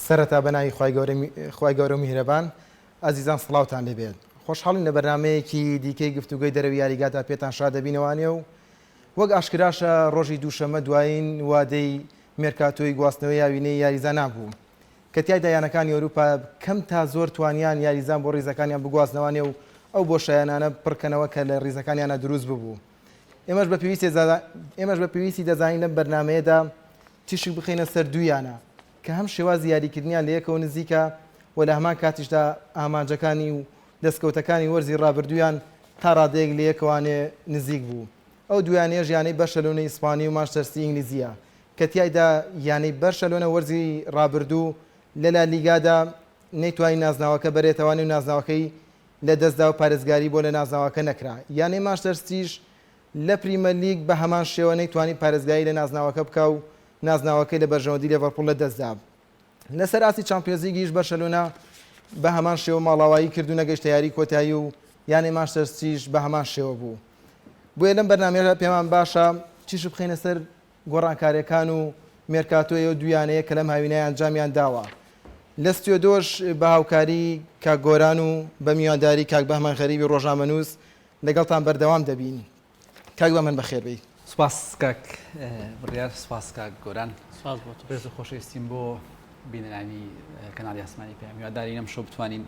سەرەتا بە ناوی خوای گەورە خوای گەورە و میهرەبان ئازیزان سڵاوتان لێ بێت خۆشحاڵین لە بەرنامەیەکی دیکەی گفتوگۆی دەرەوی یاریگادا پێتان شاد دەبینەوانێ و وەک ئاشکراشە ڕۆژی دووشەمە دوایین وادەی مێرکاتۆی گواستنەوەی یاوینەی یاریزانان بوو کە تیایدا یانەکانی ئەوروپا کەم تا زۆر توانیان یاریزان بۆ ڕیزەکانیان بگوازنەوانێ و ئەو بۆشایانانە پڕکەنەوە کە لە ڕیزەکانیانە دروست ببوو. ئێمەش بە پێویستی ئێمەش بە پێویستی دەزانین لەم بەرنامەیەدا تیشک بخەینە سەر دوو یانە کە هەم شێوازی یاریکردنیان لە یەکەوە نزیکە و لە هەمان کاتیشدا ئامانجەکانی و دەستکەوتەکانی وەرزی ڕابردوویان تا ڕادەیەک لە یەکەوانێ نزیک بوو. ئەو دوو یانەیەش یانەی بەرشەلۆنەی ئیسپانی و مانچستەر سیتی ئینگلیزییە کە تیایدا یانەی بەرشەلۆنە وەرزی ڕابردوو لە لالیگادا نەیتوانی نازناوەکە بەرێتەوانێ و نازناوەکەی لەدەستدا و پارێزگاری بۆ لە نازناوەکە نەکرا. یانەی مانچستەر سیتیش لە پریمەرلیگ بە هەمان شێوە نەیتوانی پارێزگاری لە نازناوەکە بکا و نازناوەکەی لە بەرژەوەندی لێڤەرپوڵ لەدەستدا. لەسەر ئاستی چامپیۆنزلیگیش بەرشەلۆنە بە هەمان شێوە ماڵاوایی کرد و نەگەیشتە یاری کۆتایی و یانەی مانچستەر سیتیش بە هەمان شێوە بوو. بۆیە لەم بەرنامەیەدا پێمان باشە تیشک بخەینە سەر گۆڕانکارییەکان و مێرکاتۆی ئەو دوو یانەیە کە لەم هاوینەیە ئەنجامیان داوە. لە ستیۆدۆش بە هاوکاری کاک گۆران و بە میوانداری کاک بەهمەن غەریبی ڕۆژنامەنووس لەگەڵتان بەردەوام دەبین. کاک بەهمەن بەخێربێی. سوپاس کاک بڕیار، سوپاس کاک گۆران. سوپاس بۆ تۆش. ڕێز و خۆشەویستیم بۆ بینەرانی کەناڵی ئاسمانی پەیام. هیوادارین ئەمشەو بتوانین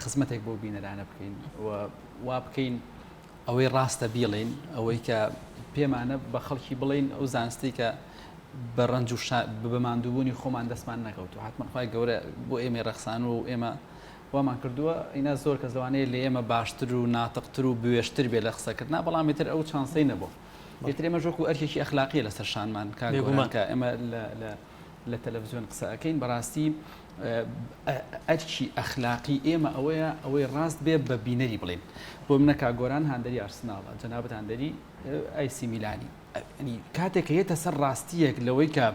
خزمەتێک بۆ بینەرانە بکەین و وا بکەین ئەوەی ڕاستە بیڵێین، ئەوەی کە پێمانە بە خەڵکی بڵێین، ئەو زانستەی کە بە ڕەنج و بە ماندووبوونی خۆمان دەستمان نەکەوتووە، حەتمەن خوای گەورە بۆ ئێمەی ڕەخسانووە و ئێمە وامان کردووە، ئینا زۆر کەس لەوانەیە لە ئێمە باشتر و ناتقتر و بوێشتر بێ لە قسەکردنا، بەڵام ئیتر ئەو چانسەی نەبوو. ئیتر ئێمەش وەکوو ئەرکێکی ئەخلاقییە لەسەر شانمان کاک گۆران کە ئێمە لە لە تەلەڤزیۆن قسە ئەکەین، بەڕاستی ئەرکی ئەخلاقی ئێمە ئەوەیە ئەوەی ڕاست بێ بە بینەری بڵێین. بۆ منە کاک گۆران هاندەری ئارسناڵە، جەنابت هاندەری ئەیسی میلانی. کاتێک کە یەتە سەر ڕاستییەک لەوەی کە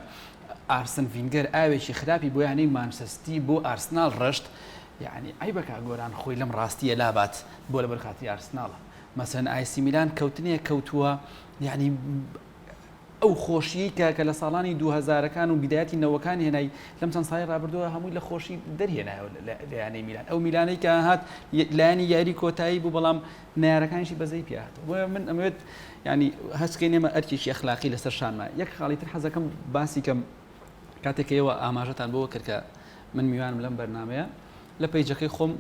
ئارسن ڤینگەر ئاوێکی خراپی بۆ یانەی مانچستەر بۆ ئارسناڵ ڕشت، یعنی عەیبە کاک گۆران خۆی لەم ڕاستییە لابات بۆ لەبەر خاتری ئارسناڵە. مەسەلەن ئایسی میلان کەوتنێک کەوتووە یعنی ئەو خۆشیەی کە کە لە ساڵانی دوو هەزارەکان و بیدایەتی نەوەکان هێنای لەم چەند ساڵی ڕابردووە هەمووی لە خۆشی دەرهێنایەوە لە یانەی میلان ئەو میلانەی کە هات لایەنی یاری کۆتایی بوو بەڵام نەیارەکانیشی بەزەی پێ هاتەوە بۆیە من ئەمەوێت ینی هەستکەین ئێمە ئەرکێکی ئەخلاقی لەسەر شانمە یەک خاڵی تر حەزەکەم باسی کەم کاتێک ئێوە ئاماژەتان بۆ کرد کە من میوانم لەم بەرنمەیە لە پەیجەکەی خۆم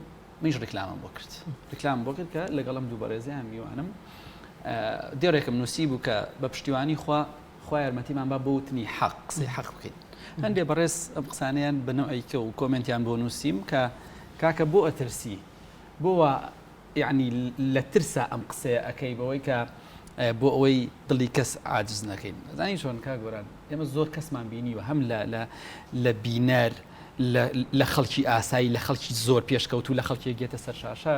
منیش ڕیکلامم بۆ کرد ڕیکلام بۆ کرد کە لەگەڵم دوو بەڕێزیان میوانم دێڕێکم نووسی بوو کە بە پشتیوانی خوا خوا یارمەتیمان با بۆ وتنی حەق قسەی حەق بکەین هەندێ بەڕێز ئەم قسانەیان بە نەوعێکە و کۆمێنتیان بۆ نووسیم کە کاکە بۆ ئەترسی بۆ وا یعنی لە ترسا ئەم قسەیە ئەەکەی بەوەی کە بۆ ئەوەی دڵی کەس عاجز نەکەین زانی چۆن کا گۆران ئێمە زۆر کەسمان بینیوە هەم لە لە لە بینەر لە خەڵکی ئاسایی لە خەڵکی زۆر پێشکەوتوو لە خەڵکێک گێتە سەر شاشە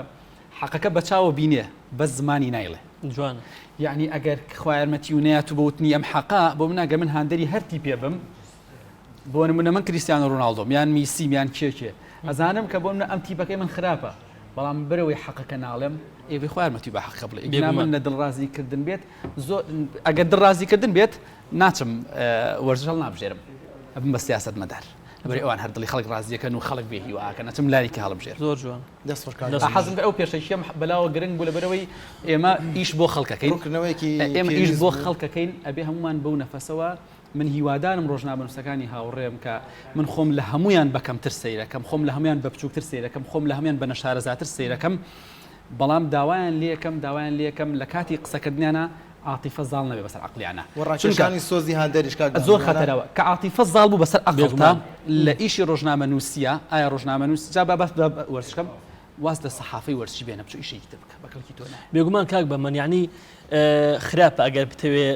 حەقەکە بە چاوە بینێ بەس زمانی نایڵێ. جوانە. یەعنی ئەگەر خوا یارمەتی و نەیات و بە وتنی ئەم حەقە بۆ من ئەگەر من هاندەری هەر تیپێ بم بۆ نمونە من کریستیانۆ ڕۆناڵدۆم یان میسیم یان کێ کێ ئەزانم کە بۆ منە ئەم تیپەکەی من خراپە بەڵام برەوەی حەقەکە ناڵێم ئێوەی خوا یارمەتی بە حەقە بڵێ ئیگنا من لە دڵڕازی کردن بێت زۆر ئەگەر دڵڕازی کردن بێت ناچم وەرزش هەڵنابژێرم ئەبم بە سیاسەتمەدار لەبەر ئەوان هەر دڵی خەڵک ڕازیەکەن و خەڵک بێ هیواکەن ئەچم لاری کە هەڵبژێرم. زۆر جوان. دەست خۆش کاک بەهمەن. حەزم کرد ئەو پێشەکیەم بەلاوە گرنگ بوو لەبەرئەوەی ئێمە ئیش بۆ خەڵکەکەین ڕوونکردنەوەیەکی ئێمە ئیش پێویست بۆ بوو. خەڵکەکەین ئەبێ هەموومان بەو نەفەسەوە من هیوادارم ڕۆژنامەنووسەکانی هاوڕێم کە من خۆم لە هەموویان بە کەمتر سەیرەکەم خۆم لە هەموویان بە بچووکتر سەیرەکەم خۆم لە هەموویان بە نەشارەزاتر سەیرەکەم بەڵام داوایان لێکەم داوایان لێکەم لە کاتی قسەکردنیانە عاتیفە زاڵ نەبێ بەسەر عەقڵیانە و چونکە ڕاکێشانی سۆزی هاندەریش کاک زۆر بەهمەن خەتەرەوە کە عاتیفە زاڵ بوو بەسەر عەقڵتا بێگومان. لە ئیشی ڕۆژنامەنووسیە ئایا ڕۆژنامەنووس جا با باس بە وەرزش کەم واز لە سەحافەی وەرزشی بێنە بچۆ ئیشێکی تر بکە بە کەڵکی تۆ نایە. بێگومان کاک بەهمەن یەعنی خراپە ئەگەر بتەوێ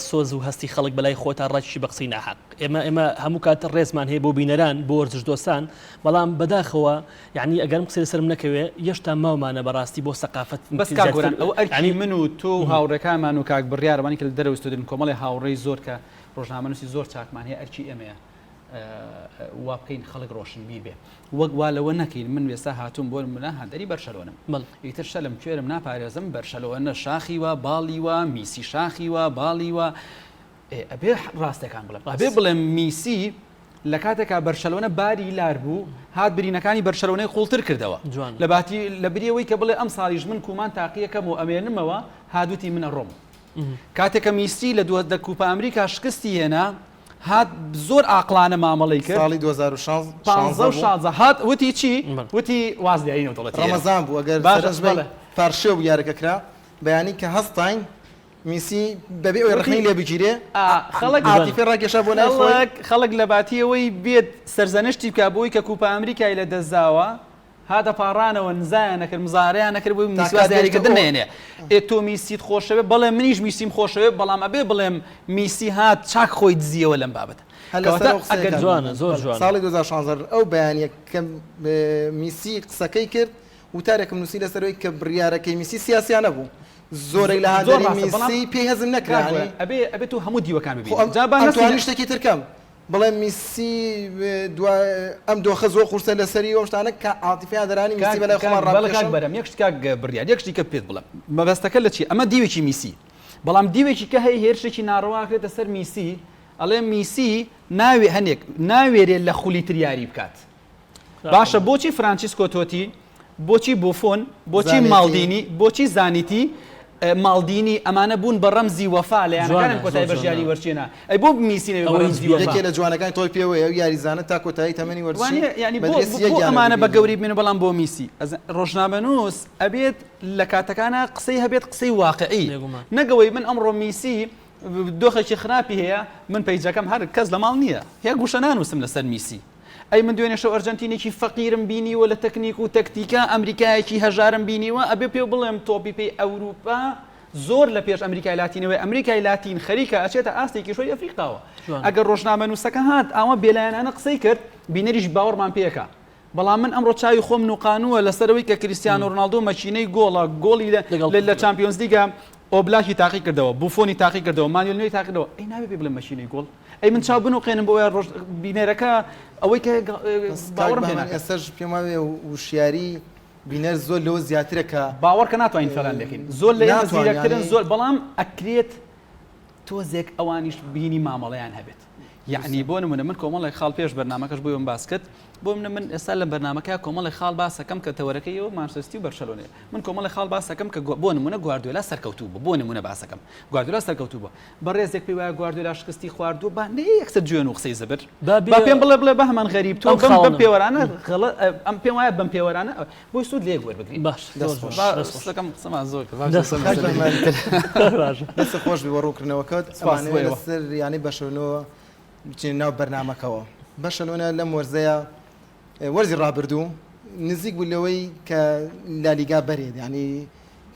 سۆز و هەستی خەڵک بەلای خۆتا ڕاکیشی بە قسەی ناحەق ئێمە ئێمە هەموو کات ڕێزمان هەیە بۆ بینەران بۆ وەرزش دۆستان بەڵام بەداخەوە یەعنی ئەگەر ئەم قسەی لەسەرم نەکەوێ یەشتا ماومانە بەڕاستی بۆ سەقافەت بەس کاک زیاتر گۆران ئەوە ئەرکی یەعنی من و تۆ و هاوڕێکانمان و کاک بڕیار ئەوانەی کە لە دەرەوەی ستۆدیۆن کۆمەڵێ هاوڕێی زۆر کە ڕۆژنامەنووسی زۆر چاکمان هەیە ئەرکی ئێمەیە وا بکەین خەڵک ڕۆشنبیر بێ وەک وا لەوە نەکەین من وێستا هاتووم بۆ نمونە هاندەری بەرشەلۆنم بەڵێ. ئیتر شەلم کوێرم ناپارێزم بەرشەلۆنە شاخی وا باڵی وا میسی شاخی وا باڵی وا ئێ ئەبێ ڕاستەکان بڵێم ئەبێ ڕاست. بڵێم میسی. لە کاتێکا بەرشەلۆنە باری لار بوو هات برینەکانی بەرشەلۆنەی قوڵتر کردەوە جوانە. لە باتی لە بری ئەوەی کە بڵێ ئەمساڵیش من کومان تاقیەکەم و ئەمێنمەوە هات وتی من ئەڕۆم کاتێک کە میسی لە دووە دە کوپا ئەمریکا شکستی هێنا هات زۆر ئاقڵانە مامەڵەی کرد ساڵی 2016 15 و بوو. 16 هات وتی چی بەڵێ. وتی واز لە یاری نێودەوڵەتی هێنا. ڕەمەزان بوو ئەگەر باشە سەرنج بەی بەڵێ. پارشێو بوو یارەکە کرا بەیانی کە هەستاین میسی بەبێ ئەوەی ڕەخنەی لێ بگیرێ خەڵک عاتیفەی ڕاکێشا بۆ لای خۆی. خەڵک خەڵک لە باتی ئەوەی بێت سەرزەنشتی بکا بۆی کە کوپا ئەمریکای لە دەست داوە هاتە پاڕانەوە نزایان نەکرد مزاهەرەیان نەکرد بۆی تا میسی واز کات لە یاریکردن گەیشتە ئەو نەهێنێ ئێ تۆ میسیت خۆشەوێ بەڵێ منیش میسیم خۆشەوێ بەڵام ئەبێ بڵێم میسی هات چاک خۆی دزیەوە لەم بابەتە هەر لەسەر کەواتە ئەو قسەیە ئەگەر کاک جوانە بەهمەن زۆر جوانە. ساڵی 2016 ئەو بەیانیە کە میسی قسەکەی کرد وتارێکم نووسی لەسەر ئەوەی کە بڕیارەکەی میسی سیاسیانە بوو زۆرێک لە زۆر هاندەری ڕاستە بەڵام میسی پێی هەزم نەکرا کاک یانی ئەبێ ئەبێ تۆ هەموو دیوەکان خۆ ببینی ئەم جا با ئەمتوانی نەسینە شتێکی تر کەم بڵێم میسی دوا ئەم دۆخە زۆر قورسە لەسەری ئەو شتانە کە عاتیفەی هاندەرانی میسی کاک بەلای کاک خۆمان بەڵێ کاک ڕابکێشم بەرەم یەک شت کاک بڕیار یەک شتی کە پێت بڵێم مەبەستەکە لە چیە ئەمە دیوێکی میسی بەڵام دیوێکی کە هەیە هێرشێکی ناڕەوا ئەکرێتە سەر میسی ئەڵێ میسی ناوێ هەنێک ناوێرێ لە خولی تر یاری بکات باشە بۆچی فرانچیسکۆ تۆتی، بۆچی بوفۆن، بۆچی ماڵدینی، بۆچی زانیتی، ماڵدینی، ئەمانە بوون بە ڕەمزی وەفا لە یانەکانیان کۆتایی بە ژیانی وەرزشییە ئەی بۆ میسی نەبێ بە ڕەمزی وەفا؟ یەکێ لە جوانەکانی تۆی پێوەیە ئەو یاریزانە تا کۆتایی تەمەنی وەرزشی یانی بە درێسی یەک بۆ یانە ئەمانە بە ببینین. گەورەی بمێنن بەڵام بۆ میسی؟ ڕۆژنامەنووس ئەبێت لە کاتەکانا قسەی هەبێت قسەی واقعی نەک ئەوەی من ئەمڕۆ میسی دۆخێکی خراپی هەیە من پەیجەکەم هەر کەس لە ماڵ نییە یەک وشە نانووسم لەسەر میسی ئەی من دوێنێ شەو ئەرجەنتینێکی فەقیرم بینیوە لە تەکنیک و تەکتیکا، ئەمریکایەکی هەژارم بینیوە، ئەبێ پێو بڵێم تۆپی پێی ئەوروپا زۆر لە پێش ئەمریکای لاتینەوەیە، ئەمریکای لاتین خەریکە ئەچێتە ئاستی کیشوەری ئەفریقاوە. ئەگەر ڕۆژنامەنووسەکە هات ئاوا بێلایەنانە قسەی کرد، بینەریش باوەڕمان پێ ئەکا. بەڵام من ئەمڕۆ چاوی خۆم نوقانووە لەسەر ئەوەی کە کریستیانۆ ڕۆناڵدۆ مەکینەی گۆڵە، گۆڵی لە چامپیۆنزلیگا ئۆبلاکی تاقی کردەوە، بوفۆنی تاقی کردەوە، مانوێل نوێری تاقی کردەوە، ئەی نابێ پێی بڵێم مەکینەی گۆڵ؟ ئەی من چاو بنوقێنم بۆ ڕۆژ بینەرەکە ئەوەی کە باوەڕم پێ ناکات. ئێستاش پێم وابێ وشیاری بینەر زۆر لەوە زیاترە کە باوەڕ کە ناتوانین فێڵیان لێکەین زۆر لە ئێمە زیرەکترن زۆر بەڵام ئەکرێت تۆزێک ئەوانیش بینی مامەڵەیان هەبێت یعنی بۆ نمونە من کۆمەڵێک خاڵ پێش بەرنمەکەش بۆیم باس کرد بۆ منە من ئێستا لە بەرنمەکە کۆمەڵێک خاڵ باسەکەم کە تەوەرەکەی ئەو مانچستەر و بەرشەلۆنەیە من کۆمەڵێک خاڵ باسەکەم کە بۆ نمونە گواردیۆلا سەرکەوتوو بوو بۆ نمونە باسەکەم گواردیۆلا سەرکەوتوو بوو بەڕێزێک پێی وایە گواردیۆلا شکستی خواردووە با نەیە یەکسەر جوێن و قسەی زبر با با پێم بڵێ بڵێ بەهمەن غەریب تۆ ئەم بەم بەم خاڵە پێوەرانە غەڵە ئەم پێم وایە بەم پێوەرانە بۆی سوود لە یەک وەربگرین باش دەست زۆر خۆش. جوان با دەست خۆش قسەکەم قسەمان زۆر کرد با دەست قسەم کاک لەسەر بەهمەن یەکتر باشە دەست خۆش بێ بۆ ڕوونکردنەوەکەت سپاس بۆ ئەمانەوێ ئێوە لەسەر یانەی بەرشەلۆنەوە بچینە ناو بەرنامەکەوە بەرشەلۆنە لەم وەرزەیە وەرزی ڕابردوو نزیک بوو لەوەی کە لالیگا بەرێت یعنی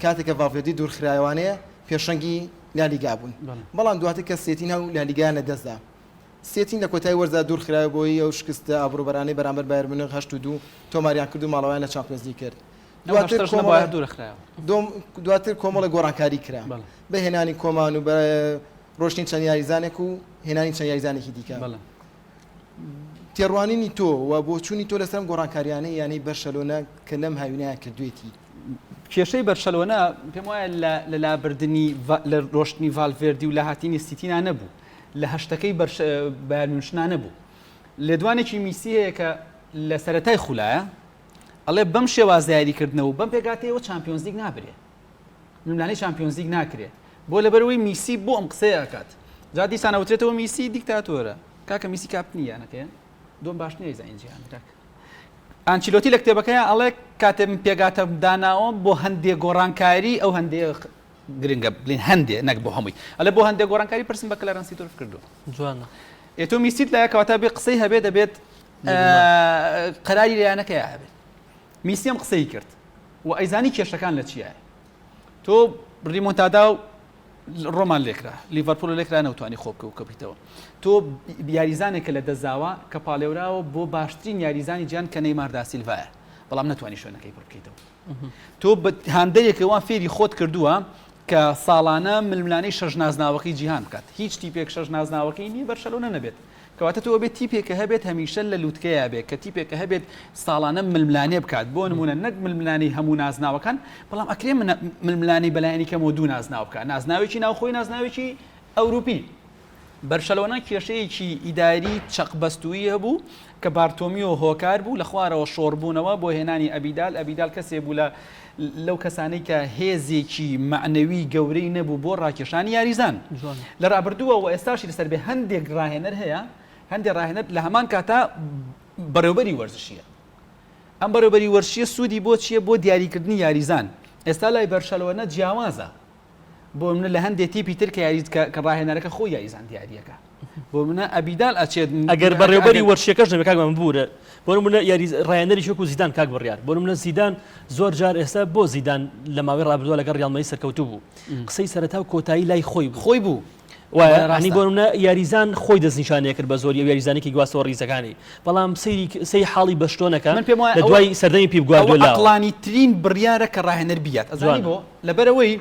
کاتێک کە ڤاڵڤێردی دوورخرایەوانەیە پێشەنگی لالیگا بوون بەڵام دواتر کە سێتین هەو لالیگایان لەدەستدا سێتین لە کۆتای وەرزا دوورخرایەوە بۆی ئەو شکستە ئابڕووبەرانەی بەرامبەر بایرن میونخ 8-2 تۆماریان کرد و ماڵەوەیان لە چامپیۆنزلیگ کرد دواتر کۆمەڵە دواتر کۆمەڵە گۆڕانکاری کرا بە هێنانی کۆمان و بە ڕۆشتنی چەند یاریزانێک و هێنانی چەند یاریزانێکی دیکە. تێڕوانینی تۆ و بۆچوونی تۆ لەسەر ئەم گۆڕانکارییانەی یانەی بەرشەلۆنە کە لەم هاوینەیان کردوویەتی؟ کێشەی بەرشەلۆنە پێم وایە لە لابردنی لە ڕۆشتنی ڤالڤێردی و لە هاتینی سیتینا نەبوو، لە هەشتەکەی بایرن میونشنا نەبوو. لێدوانێکی میسی هەیە کە لە سەرەتای خولایە ئەڵێ بەم شێوازە یاریکردنەوە و بەم پێکهاتەیەوە چامپیۆنزلیگ نابرێ. ململانێی چامپیۆنزلیگ ناکرێ بۆ لەبەرئەوەی میسی بۆ ئەم قسەیە ئەکات جا دیسان ئەوترێتەوە میسی دیکتاتۆرە کاکە میسی کاپتنی یانەکەیە دۆم باشترین یاریزانی جیهانە کاکە ئانچیلۆتی لە کتێبەکەی ئەڵێ کاتێ من پێگاتەم داناوە بۆ هەندێ گۆڕانکاری ئەو هەندێ گرنگە بلین هەندێ نەک بۆ هەمووی ئەڵێ بۆ هەندێ گۆڕانکاری پرسم بە کلارنس سیدۆرف کردووە جوانە ئێ تۆ میسیت لایە کەواتە بێ قسەی هەبێ دەبێت قەراری لە یانەکەیا هەبێت میسی ئەم قسەی کرد و ئەیزانی کێشەکان لە چیایە تۆ ریمۆنتادا و ڕۆمان لێکرا لیڤەرپول لێکرا نەوتوانی خۆ بکە و کەپیتەوە تۆ یاریزانێکە لە دەزاوە کە پاڵێوراوە بۆ باشترین یاریزانی جیان کە نەیمار داسیلڤایە بەڵام نەتوانی شوێنەکەی پڕ بکەیتەوە تۆ هاندەرێکە وا فێری خۆت کردووە کە ساڵانە ململانەی شەش نازناوەکەی جیهان بکات هیچ تیپێک شەش نازناوەکەی نییە بەرشەلۆنە نەبێت کەواتە تۆ ئەبێت تیپێکە هەبێت هەمیشە لە لوتکەیا بێت، کە تیپێکە هەبێت ساڵانە ململانێ بکات، بۆ نموونە نەک ململانێی هەموو نازناوەکان، بەڵام ئەکرێ ململانێی بەلایەنی کەمەوە دوو نازناو بکات، نازناوێکی ناوخۆی نازناوێکی ئەوروپی. بەرشەلۆنە کێشەیەکی ئیداری چەقبەستوویی هەبوو کە بارتۆمیۆ هۆکار بوو لە خوارەوە شۆڕبوونەوە بۆ هێنانی ئەبیدال، ئەبیدال کەسێ بوو لە لەو کەسانەی کە هێزێکی مەعنەوی گەورەی نەبوو بۆ ڕاکێشانی یاریزان لە ڕابردووە و ئێستاشی لەسەر بێ هەندێک ڕاهێنەر هەیە هەندێک ڕاهێنەر لە هەمان کاتا بەڕێوبەری وەرزشیە ئەم بەڕێوبەری وەرزشیە سوودی بۆ چییە بۆ دیاریکردنی یاریزان ئێستا لای بەرشەلۆنە جیاوازە بۆ منە لە هەندێ تیپی تر کە یاری کە ڕاهێنەرەکە خۆی یاریزان دیاریەکە بۆ منە ئەبیدال ئەچێت ئەگەر بەڕێوبەری وەرشەکەش نەبێ کاک ببوورە بۆ منە یاری ڕاهێنەری وەکو زیدان کاک بڕیار بۆ منە زیدان زۆر جار ئێستا بۆ زیدان لە ماوەی ڕابردووە لەگەڵ ریال مەدرید سەرکەوتوو بوو قسەی سەرەتا و کۆتایی لای خۆی بوو خۆی بوو وایە بۆ منە یاریزان خۆی دەستنیشانەیە کرد بە زۆری ئەو یاریزانێکی گواستەوە ڕیزەکانی بەڵام سەیری سەی حاڵی بەشتۆنەکە من پێم وایە لە دوای سەردەمی پیپ گواردیۆلاوە ئەقڵانی ترین بڕیارە کە ڕاهێنەر بیات ئەزانی بۆ لەبەرئەوەی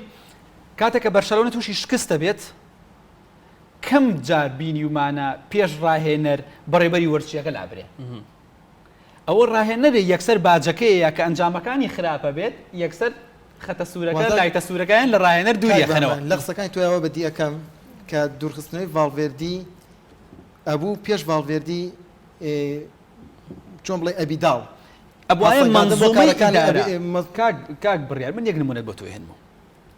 کاتێک کە بەرشەلۆنە تووشی شکست دەبێت، کەم جار بینیومانە پێش ڕاهێنەر بەڕێوبەری وەرزشیەکە لابرێ. ئەوە ڕاهێنەرێ یەکسەر باجەکەیە کە ئەنجامەکانی خراپە بێت، یەکسەر خەتە سوورەکە، لایتە سوورەکەیان لە ڕاهێنەر دووری ئەخەنەوە. لە قسەکانی تۆ ئەوە بەدی ئەکەم کە دوورخستنەوەی ڤاڵڤێردی ئەبوو پێش ڤاڵڤێردی چۆن بڵێ ئەبیداڵ ئەبوایە مەنزومەی ئیدارە کاک کاک بڕیار من یەک نمونەت بۆ تۆ هێنمەوە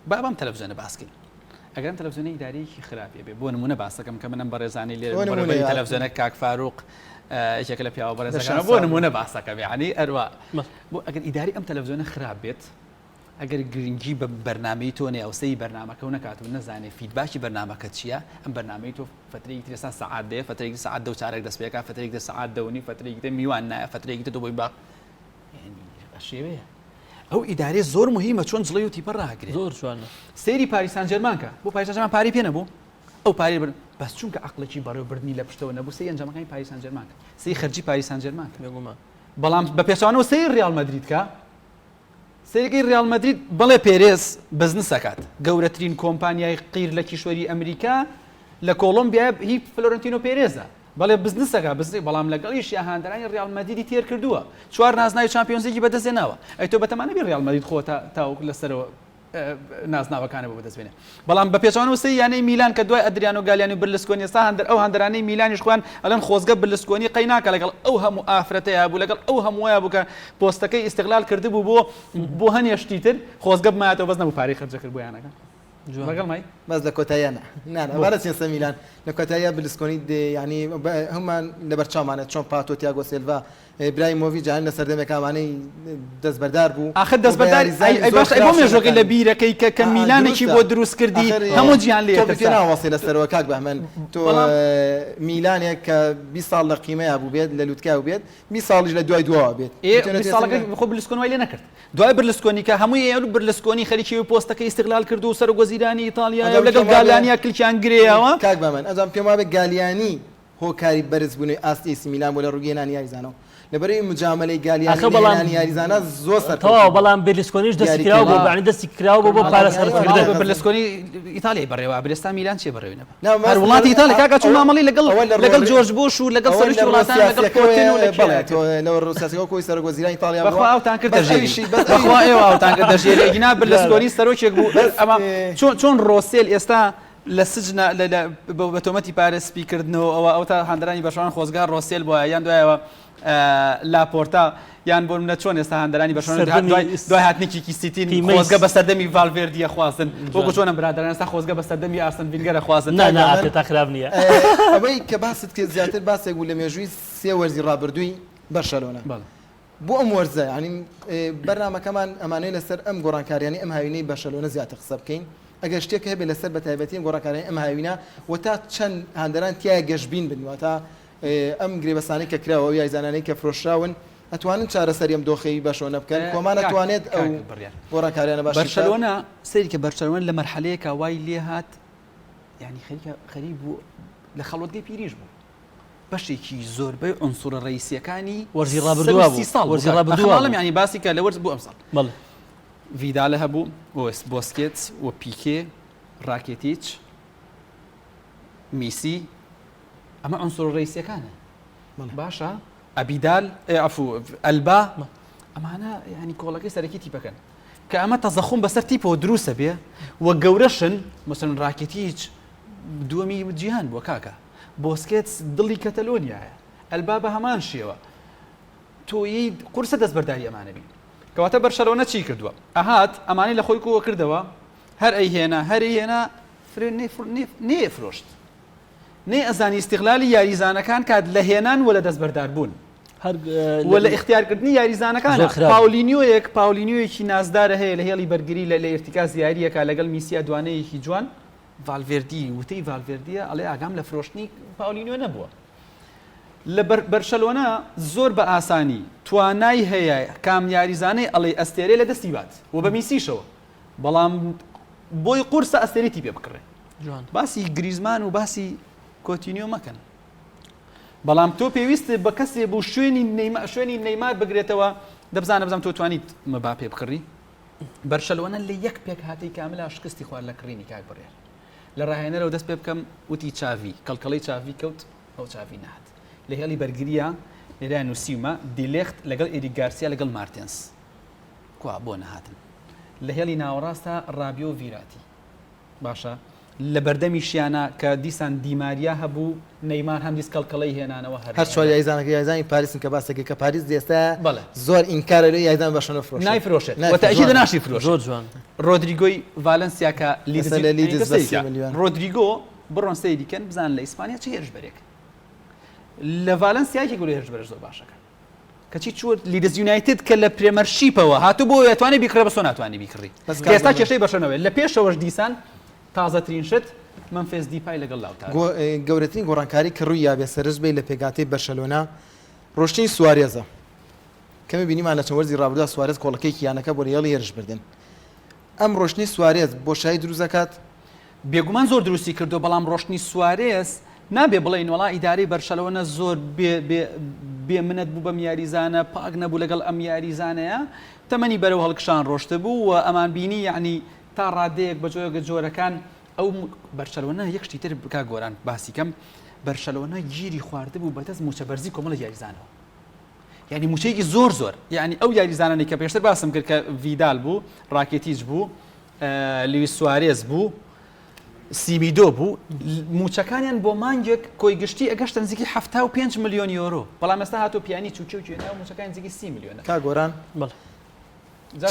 با بەم تەلەفزیۆنە باس کەین ئەگەر ئەم تەلەفزیۆنە ئیدارەیەکی خراپی بێ بۆ نمونە باسەکەم کە منم بەڕێزانی لێرە بەڕێوەبەری تەلەفزیۆنە کاک فاروق یەکێکە لە پیاوە بەڕێزەکان بۆ نمونە باسەکەم یعنی ئەروا بۆ ئەگەر ئیداری ئەم تەلەفزیۆنە خراپ بێت ئەگەر گرنگی بە بەرنامەی تۆ نەیە و سەیری بەرنامەکە و نەکات و نەزانێ feedback ی بەرنامەکە چییە، ئەم بەرنامەی تۆ فەترەیەکی تر ئێستا سەعات دەیە، فەترەیەکی تر سەعات دە و چارەک دەست پێ ئەکا، فەترەیەکی تر سەعات دە و نیو، فەترەیەکی تر میوان نایە، فەترەیەکی تر تۆ بۆی با یانی بە شێوەیە. ئەو ئیدارەیە زۆر موهیمە چۆن جڵەی و تیپە ڕاگرێ. زۆر جوانە. سەیری پاریس سان جێرمان کە، بۆ پاریس سان جێرمان پارەی پێ نەبوو؟ ئەو پارەی برد بەس چونکە عەقڵێکی بەڕێوەبردنی لە پشتەوە نەبوو، سەیری ئەنجامەکانی پاریس سان جێرمان کە، سەیری خەرجی پاریس سان جێرمان کە. بێگومان. بەڵام بە پێچەوانەوە سەیری ڕیاڵ مەدرید کە، سەیرکەی ریال مەدرید بەڵێ پێرێز بزنس ئەکات گەورەترین کۆمپانیای قیر لە کیشوەری ئەمریکا لە کۆڵۆمبیا هی فلۆرنتینۆ پێرێزە بەڵێ بزنسەکە بزنس بەڵام لەگەڵیشیا هاندەرانی ریال مەدریدی تێر کردووە چوار نازناوی چامپیۆنزلیگی بەدەستهێناوە ئەی تۆ بەتەما نەبی ریال مەدرید خۆ تا تاوەکو لەسەرەوە نازناوەکانە بۆ بەدەست بێنێ بەڵام بە پێچەوانەوە سەیری یانەی میلان کە دوای ئەدریانۆ گالیانی و برلسکۆنی ئێستا هەندەر ئەو هەندەرانەی میلانیش خۆیان ئەڵێن خۆزگە برلسکۆنی قەی ناکا لەگەڵ ئەو هەموو ئافرەتەیا بوو لەگەڵ ئەو هەمووەیا بوو کە پۆستەکەی ئیستغلال کردبوو بۆ بۆ هەنێ شتی تر خۆزگە بمایەتەوە بەس نەبوو پارەی خەرجە کرد بۆ یانەکە لەگەڵ مای بەس لە کۆتاییە نا نا نا با نەچینە سەر میلان لە کۆتاییە برلسکۆنی یانی هەموومان لەبەر چاومانە چۆن پاتۆ تیاگۆ سێلڤا ئیبراهیمۆڤیچ جاران لە سەردەمێکا ئەمانەی دەستبەردار بوو ئاخر دەستبەردار ئەی باش ئەی بۆ مێژوەکەی لە بیرەکەی کە کە میلانێکی بۆ دروست کردی هەموو جیهان لێ تۆپی پێ ناوەستێ لەسەرەوە کاک بەهمەن تۆ میلانێک کە 20 ساڵ لە قیمەیا بوو بێت لە لوتکە بوو بێت 20 ساڵیش لە دوای دواوە بێت ئێ 20 ساڵەکە خۆ برلسکۆن وای لێ نەکرد دوای برلسکۆنی کە هەمووی ئێ برلسکۆنی خەریکی پۆستەکەی ئیستغلال کرد و سەرۆک وەزیرانی ئیتاڵیا لەگەڵ گالیانیا کلکیان گرێیەوە کاک بەهمەن ئەزانم پێم وابێ گالیانی هۆکاری بەرزبوونەوەی ئاستی ئەیسی میلان بووە لە ڕووی هێنانی یاریزانەوە، لەبەرئەوەی مجامەلەی گالیانی ئاخر لە بەڵام هێنانی یاریزانە زۆر سەرکەوتوو تەواو بوو. بەڵام بێرلسکۆنیش دەستی دیاری کراوە بۆ کردن. یانی دەستی کراوە بۆ بۆ پارە سەرفکردن. ماڵە برلسکۆنی ئیتالیای بەڕێوە ئەبرێ ئێستا میلان چیە بەڕێوەی نەبا نا هەر مەس وڵاتی ئیتاڵیا کاکە چۆن ئەوە مامەڵەی لەگەڵ ئەوە لە لەگەڵ ڕووە جۆرج بۆش و لەگەڵ ئەوە سەرۆکی لە ڕووە وڵاتان لەگەڵ سیاسیەکەوەیە پۆتین و لە بەڵێ کێ تۆ لە ڕووە سیاسیەکەوە کۆی سەرۆک وەزیرانی ئیتاڵیا بەخوا بووە ئاوتان کردە بەس ژێری ئەویشی بەس بەخوا ئەویش ئێوە ئاوتان کردە ژێری ئەگینا برلسکۆنی سەرۆکێک بوو بەس ئەمە چۆن چۆن ڕۆسێل ئێستا لە سجنا لە لە بە تۆمەتی پارە سپی کردنەوە ئەوە ئەوتا هاندەرانی بەرشلۆنە خۆزگا ڕۆسێل بوایە یان دوایەوە لاپۆرتا یان بۆ منە چۆن ئێستا هاندەرانی بەرشلۆنە سەردەمی دوای دوای هاتنی کیکی سیتین قیمەی خۆزگە بە سەردەمی ڤالڤێردیە خوازن وەکو جوان. چۆنە برادەران ئێستا خۆزگە بە سەردەمی ئارسن ڤینگەرە خوازن نا نا کاک ئارتێتا خراپ نییە. ئەوەی کە باست کرد زیاتر باسێک بوو لە مێژووی سێ وەرزی ڕابردووی بەرشەلۆنە بەڵێ. بۆ ئەم وەرزە یانی بەرنامەکەمان ئەمانەوێت لەسەر ئەم گۆڕانکاریانەی ئەم هاوینەی بەرشەلۆنە زیاتر قسە بکەین ئەگەر شتێک هەبێت لەسەر بە تایبەتی ئەم گۆڕانکاریانەی ئەم هاوینە و تا چەند هاندەران تیایا گەشبین بن واتا ئەم گرێبەستانەی کە کراوە ئەو یاریزانانەی کە فرۆشراون ئەتوانن چارەسەری ئەم دۆخەی بەرشەلۆنە بکەن کۆمان ئەتوانێت ئەو گۆڕانکاریانە باش بکات؟ بەرشەلۆنە سەیری کە بەرشەلۆنە لە مەرحەلەیەکا وای لێهات یانی خەریکە خەریک بوو لە خەڵوتگەی پیریش بوو بەشێکی زۆربەی عونسوڕە ڕەئیسیەکانی وەرزی ڕابردووە سی ساڵ وەرزی ڕابردووە بوو یانی باسی کە لە وەرز بۆ ئەمساڵ بەڵێ ڤیدالە هەبوو بۆسکێتس و پیکێ ڕاکێتیچ میسی ئەمە عونسوڕە ڕەئیسیەکانە باشە ئەبیدال عەفو ئەلبا ئەمانە ینی کۆڵەکەی سەرەکی تیپەکەن کە ئەمە تەزەخوم بەسەر تیپەوە دروستە بێ و گەورەشن مەسەن ڕاکێتیچ. دووەمی جیهان بووە کاکە. بۆسکێتس دڵی کەتەلۆنیایە. ئەلبا بە هەمان شێوە. تۆ یەی قورسە دەستبەرداری ئەمانە بی. کەواتە بەرشەلۆنە چی کردووە؟ ئەهات ئەمانەی لە خۆی کۆ کردەوە، هەر ئەیهێنا، هەر ئەیهێنا، فرێ نەیەفرۆشت. نەیئەزانی ئیستیغلالی یاریزانەکان کات لە هێنان و لە دەستبەرداربوون. و لە ئیختیارکردنی یاریزانەکانە. پاولینیۆیەک، پاولینیۆیەکی نازدارە هەیە لە هێڵی بەرگری لە لە ئیرتیکاز یارییەکا لەگەڵ میسیا دوانەیەکی جوان. ڤالڤێردی وتەی ڤالڤێردیە ئەڵێ ئاگام لە فرۆشتنی پاولینیۆ نەبووە. لە بەرشەلۆنە زۆر بە ئاسانی توانای هەیە کام یاریزانەی ئەڵێی ئەستێرەی لە دەستی بات و بە میسیشەوە بەڵام بۆی قورسە ئەستێرەی تیپێ بکڕێ. باسی گریزمان و باسی کۆتینیۆ مەکەن. بەڵام تۆ پێویست بە کەسێ بوو شوێنی نەیمار شوێنی نەیمار بگرێتەوە دەبزانە بزانم تۆ توانیت مباپێ بکڕی بەرشەلۆنە لە یەک پێکهاتەی کاملا شکستی خوارد لە کڕینی کاک بڕیار لە ڕاهێنەرەوە دەست پێ بکەم وتی چاڤی کەڵکەڵەی چاڤی کەوت ئەو چاڤی نەهات لە هێڵی بەرگریە لێرە نووسیومە دیلێخت لەگەڵ ئێریک گارسیا لەگەڵ مارتێنس کوا بۆ نەهاتن لە هێڵی ناوەڕاستە ڕابیۆ ڤیراتی باشە لە بەردەمیشیانا کە دیسان دیماریا هەبوو نەیمار هەمدیس کەڵکەڵەی هێنانەوە هەر هەر چوار یاریزانەکە یاریزانی پاریسن کە باس دەکەی کە پاریس ئێستا بەڵێ زۆر ئینکارە لۆ یاریزان بەرشەلۆنە فرۆشێت نایفرۆشێت و تەئکید ناشی فرۆشێت زۆر جوان ڕۆدریگۆی ڤالنسیا کە لیدز لە لیدز بە 30 ملیۆن ڕۆدریگۆ بڕۆن سەیری کەن بزانن لە ئیسپانیا چ هێرشبەرێک لە ڤالنسیا یەکێک لە هێرشبەرە زۆر باشەکان کەچی چووە لیدز یونایتد کە لە پرێمەرشیپەوە هاتوو بۆ ئەتوانێ بیکڕێ بەس تۆ ناتوانانی بیکڕی بەس کە ئێستا کێشەی بەرشەلۆنەوەیە لە پێشەوەش دیسان تازەترین شت مەمفێس دیپای لەگەڵ لاوتارۆ. گەورەترین گۆڕانکاری کە ڕووی یابێ سەرنج بەی لە پێکهاتەی بەرشەلۆنە ڕۆشتنی سوارێزە. کەمێ بینیمان لە چەند وەرزی ڕابردوودا سوارێز کۆڵەکەیەکی یانەکە بووە لە هێڵی هێرشبردن. ئەم ڕۆشتنەی سوارێز بۆشایی دروست دەکات؟ بێگومان زۆر دروستی کردووە، بەڵام ڕۆشتنی سوارێز نابێ بڵێین وەڵا ئیدارەی بەرشەلۆنە زۆر بێ بێ بێ منەت بوو بەم یاریزانە، پاک نەبوو لەگەڵ ئەم یاریزانەیە، تەمەنی بەرەو هەڵکشان ڕۆشتبوو و ئەمان بینی یەعنی تا ڕادەیەک بە جۆرێک لە جۆرەکان ئەو بەرشەلۆنە یەک شتی تر کاک گۆران باسی کەم بەرشەلۆنە گیری خواردبوو بەدەست موچە بەرزی کۆمەڵێک یاریزانەوە. یانی موچەیەکی زۆر زۆر یانی ئەو یاریزانانەی کە پێشتر باسم کرد کە ڤیدال بوو ڕاکێتیچ بوو لویس سوارێز بوو سیمیدۆ بوو موچەکانیان بۆ مانگێک کۆی گشتی ئەگەشتە نزیکی 75 ملیۆن یۆرۆ بەڵام ئێستا هاتۆ پیانی چوچە و کوێنا و موچەکان نزیکی 30 ملیۆنە کا گۆران بەڵێ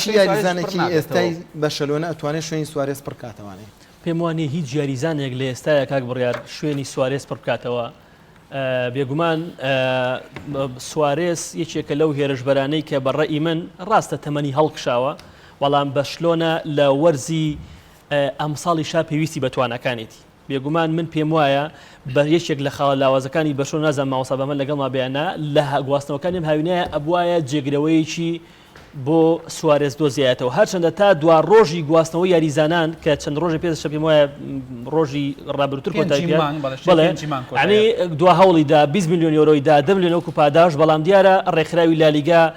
چی یاریزانێکی ئێستای بەرشەلۆنە ئەتوانێت شوێنی سوارێز پڕکاتەوانێ پێم وانیە هیچ یاریزانێک لە ئێستایا کاک بڕیار شوێنی سوارێز پڕ بکاتەوە بێگومان سوارێز یەکێکە لەو هێرشبەرانەی کە بە ڕەئی من ڕاستە تەمەنی هەڵکشاوە، بەڵام بەرشلۆنە لە وەرزی ئەمساڵیشا پێویستی بە تواناکانێتی. بێگومان من پێموایە بە یەکێک لە خاڵە لاوازەکانی بەرشلۆنە نازانم مامۆستا بەهمەن لەگەڵما بێ یان نا، لە گواستنەوەکانی ئەم هاوینەیە ئەبوایە جێگرەوەیەکی بۆ سوارێز دۆزیایەتەوە، هەرچەندە تا دوا ڕۆژی گواستنەوەی یاریزانان کە چەند ڕۆژێ پێش پێم وایە ڕۆژی ڕابردووتر کۆتایی پێ بەڵێ یعنی دوا هەوڵی دا 20 میلیۆن یۆرۆی دا 10 میلیۆن وەکو پاداش بەڵام دیارە ڕێکخراوی لالیگا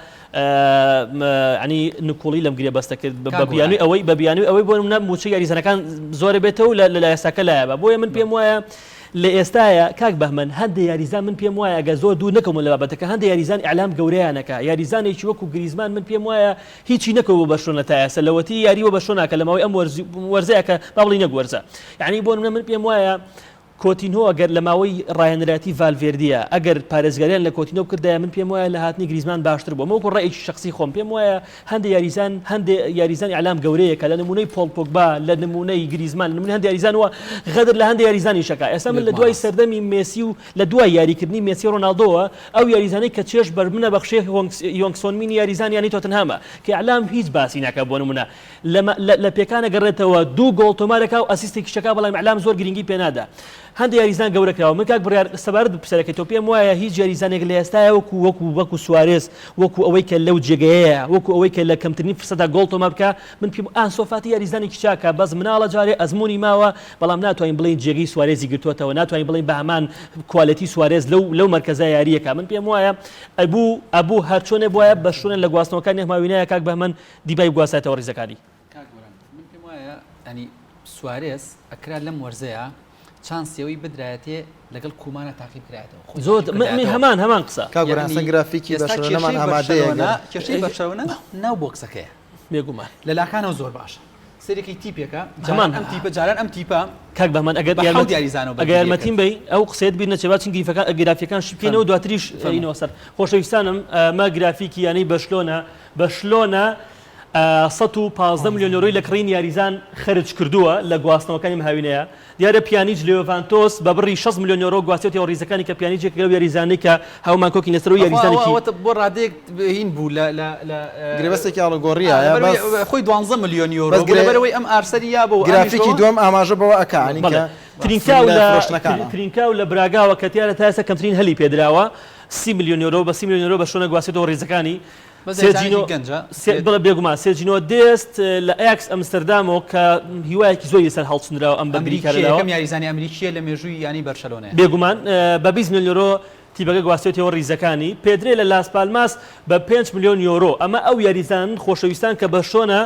ینی نکوڵی لەم گرێبەستە کرد بە بیانوی ئەوەی بە بیانوی ئەوەی بۆ منە موچە یاریزانەکان زۆرە بێتەوە لە لە یاساکە لایە بە بۆیە من پێم وایە لە ئێستایا کاک بەهمەن هەندێ یاریزان من پێم وایە گەر زۆر دوور نەکەومە لە بابەتەکە هەندێ یاریزان ئیعلام گەورەیانەکا یاریزانێکی وەکو گریزمان من پێم وایە هیچی نەکەوە بۆ بەرشلۆنە تا ئێستا لەوەتی یاری بۆ بەرشلۆنە ناکا لە ماوەی ئەم وەرز وەرزەیە کە با بڵێین نەک وەرزە یعنی بۆ نمونە من پێم وایە کۆتینهۆ ئەگەر لە ماوەی ڕاهێنەرایەتی ڤالڤێردیە ئەگەر پارێزگاریان لە کۆتینۆ بکردایە من پێم وایە لە هاتنی گریزمان باشتر بوو ئەمە وەکو ڕەئێکی شەخسی خۆم پێم وایە هەندێ یاریزان هەندێ یاریزان ئیعلام گەورەیە کە لە نمونەی پۆڵ پۆگبا لە نمونەی گریزمان لە نمونەی هەندێ یاریزان وە غەدر لە هەندێ یاریزانیش ئەکا ئێستا من لە دوای سەردەمی مێسی و لە دوای یاریکردنی مێسی و ڕۆناڵدۆوە ئەو یاریزانەی کە چێژ بەر منە بەخشێ هۆنگ سۆن مینی یاریزان یانەی تۆتنهامە کە ئیعلام هیچ باسی ناکا بۆ نمونە لە لە پێکان ئەگەڕێتەوە دوو گۆڵ تۆمار ئەکا و ئەسیستێکیش ئەکا بەڵام ئیعلام زۆر گرنگی پێ نادا هەندێ یاریزان گەورە کراوە من کاک بڕیار سەبارەت بە پرسیارەکەی تۆ پێم وایە هیچ یاریزانێک لە ئێستایا وەکو وەکو وەکو سوارێز وەکو ئەوەی کە لەو جێگەیەیە وەکو ئەوەی کە لە کەمترین فرسەتا گۆڵ تۆمار بکا من پێم ئانسۆ فاتی یاریزانێکی چاکە بەس مناڵە جارێ ئەزموونی ماوە بەڵام ناتوانین بڵێین جێگەی سوارێزی گرتووەتەوە ناتوانین بڵێین بە هەمان quality سوارێز لەو لەو مەرکەزە یارییەکا من پێم وایە ئەبوو ئەبوو هەرچۆنێ بوایە بەرشلۆنە لە گواستنەوەکانی ئەم هاوینەیە کاک بەهمەن دیبای بگواستایەتەوە ڕیزەکانی. کاک گۆران من پێم وایە ینی سوارێز ئەکرا لەم وەرزەیا چانسی ئەوەی بدرایەتێ لەگەڵ کومانە تاقی بکرایەتەوە خۆی زۆر تاقی من من بکردایەتەوە. هەمان هەمان قسە. کاک گۆران یعنی ئەسڵەن گرافیکی ئێستا بەرشەلۆنەمان کێشەی ئامادەیە بەرشەلۆنە گەر کێشەی بەرشەلۆنە ناو بۆکسەکەیە بێگومان. لە لاکانەوە زۆر باشە. سەرێکی تیپێکە هەمان ئەم تیپە جاران ئەم تیپە کاک بەهمەن ئەگەر بە حەوت یاریزانەوە ئەگەر یارمەتیم بەی ئەو قسەیەت بیر نەچێ با چین گریفەکان گرافیەکان شی بکەینەوە دواتریش ئەینەوە سەر خۆشەویستانم ئەمە گرافیکی یانەی بەشلۆنە بەشلۆنە 115 ملیۆن یۆرۆی لە کڕین یاریزان خەرج کردووە لە گواستنەوەکانی ئەم هاوینەیە دیارە پیانیج لە یۆڤانتۆس بە بڕی 60 ملیۆن یۆرۆ گواستێتەوە ریزەکانی کە پیانیج یەکێکە لەو یاریزانەی کە هاومان کۆکین لەسەر ئەو یاریزانێکی ئەوە بۆ ڕادەیەک هین بوو لە لە لە گرێبەستێکی ئاڵوگۆڕییە بەس خۆی 12 ملیۆن یۆرۆ بەس بوو لەبەرئەوەی ئەم ئارسەری یابەوە ئەمیش گرافیکی بەوە دووەم ئاماژە بەوە ئەکا یانی بەڵێ کە ترینکاو لە لە فرۆشتنەکانە. ترینکاو لە براگاوە کە تیارە تا ئێستا کەمترین هەلی پێدراوە 30 ملیۆن یۆرۆ بە 30 ملیۆن یۆرۆ بەرشلۆنە گواستێتەوە ریزەکانی بەس سێرجینۆ یاریزانێکی گەنجە سێ بەڵێ بێگومان سێرجینۆ دێست لە ئەیاکس ئەمستەردامەوە کە هیوایەکی زۆری لەسەر هەڵچنراوە ئەم ئەمریکییە بەرگریکارە لاوە یەکەم یاریزانی ئەمریکییە لە مێژووی یانەی بەرشەلۆنەیە. بێگومان بە 20 ملیۆن یۆرۆ تیپەکە گواستوێتەوە ریزەکانی، پێدرێ لە لاس پالماس بە پێنج ملیۆن یۆرۆ، ئەمە ئەو یاریزانەن خۆشەویستان کە بەرشلۆنە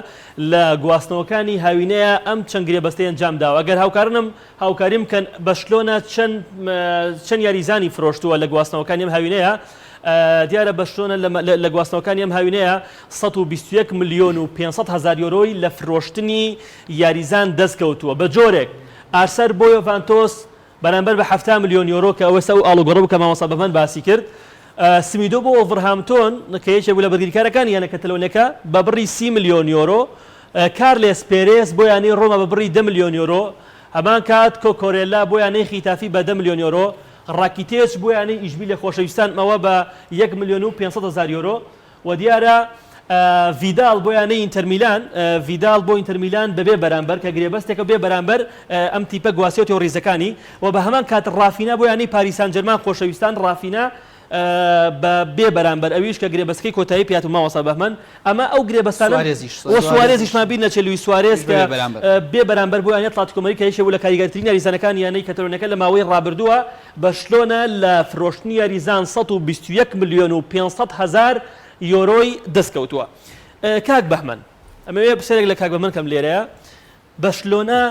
لە گواستنەوەکانی هاوینەیە ئەم چەند گرێبەستەی ئەنجامداوە، ئەگەر هاوکارنم هاوکاریم بکەن بەرشلۆنە چەند چەند یاریزانی فرۆشتووە لە گواستنەوەکانی ئەم هاوینەیە، دیارە بەرشلۆنە لە گواستنەوەکانی ئەم هاوینەیە 121 ملیۆن و 500 هەزار یۆرۆی لە فرۆشتنی یاریزان دەستکەوتووە، بە جۆرێک ئارسەر بۆ یۆڤانتۆس بەرامبەر بە 70 ملیۆن یۆرۆ کە ئەوەستا ئەو ئاڵوگۆڕە بوو کە مامۆستا بەهمەن باسی کرد، سمیدۆ بۆ وۆڵڤرهامپتۆن کە یەکێک بوو لە بەرگریکارەکانی یانە کەتەلۆنیەکە بە بڕی 30 ملیۆن یۆرۆ، کارلێس پێرێز بۆ یانەی ڕۆما بە بڕی دە ملیۆن یۆرۆ، هەمان کات کۆکۆرێلا بۆ یانەی خیتافی بە دە ملیۆن یۆرۆ، ڕاکیتێچ بۆ یانەی ئیشبیلیە خۆشەویستانمەوە بە یەک ملیۆن و 500 هەزار یۆرۆ و دیارە ڤیدال بۆ یانەی ئینتەرمیلان ڤیدال بۆ ئینتەرمیلان بەبێ بەرامبەر کە گرێبەستێکە بێ بەرامبەر ئەم تیپە گواستێتەوە ریزەکانی و بە هەمان کات ڕافینا بۆ یانەی پاریس سانجێرمان خۆشەویستان ڕافینا بە بێ بەرامبەر ئەویش کە گرێبەستەکەی کۆتایی پێهات و مامۆستا بەهمەن ئەمە ئەو گرێبەستانە سوارێزیش و سوارێزیشمان بیر نەچێت لویس سوارێز بەبێ کە بەرامبەر. بێ بەرامبەر بۆ یانەی ئەتلەتیکۆ مەدرید کە یەکێک بوو لە کاریگەرترین یاریزانەکانی یانەی کەتەلۆنیەکە لە ماوەی ڕابردووە بەرشلۆنە لە فرۆشتنی یاریزان 121 ملیۆن و 500 هەزار یۆرۆی دەستکەوتووە. کاک بەهمەن ئەمەوێ پرسیارێک لە کاک بەهمەن کەم لێرەیە بەرشلۆنە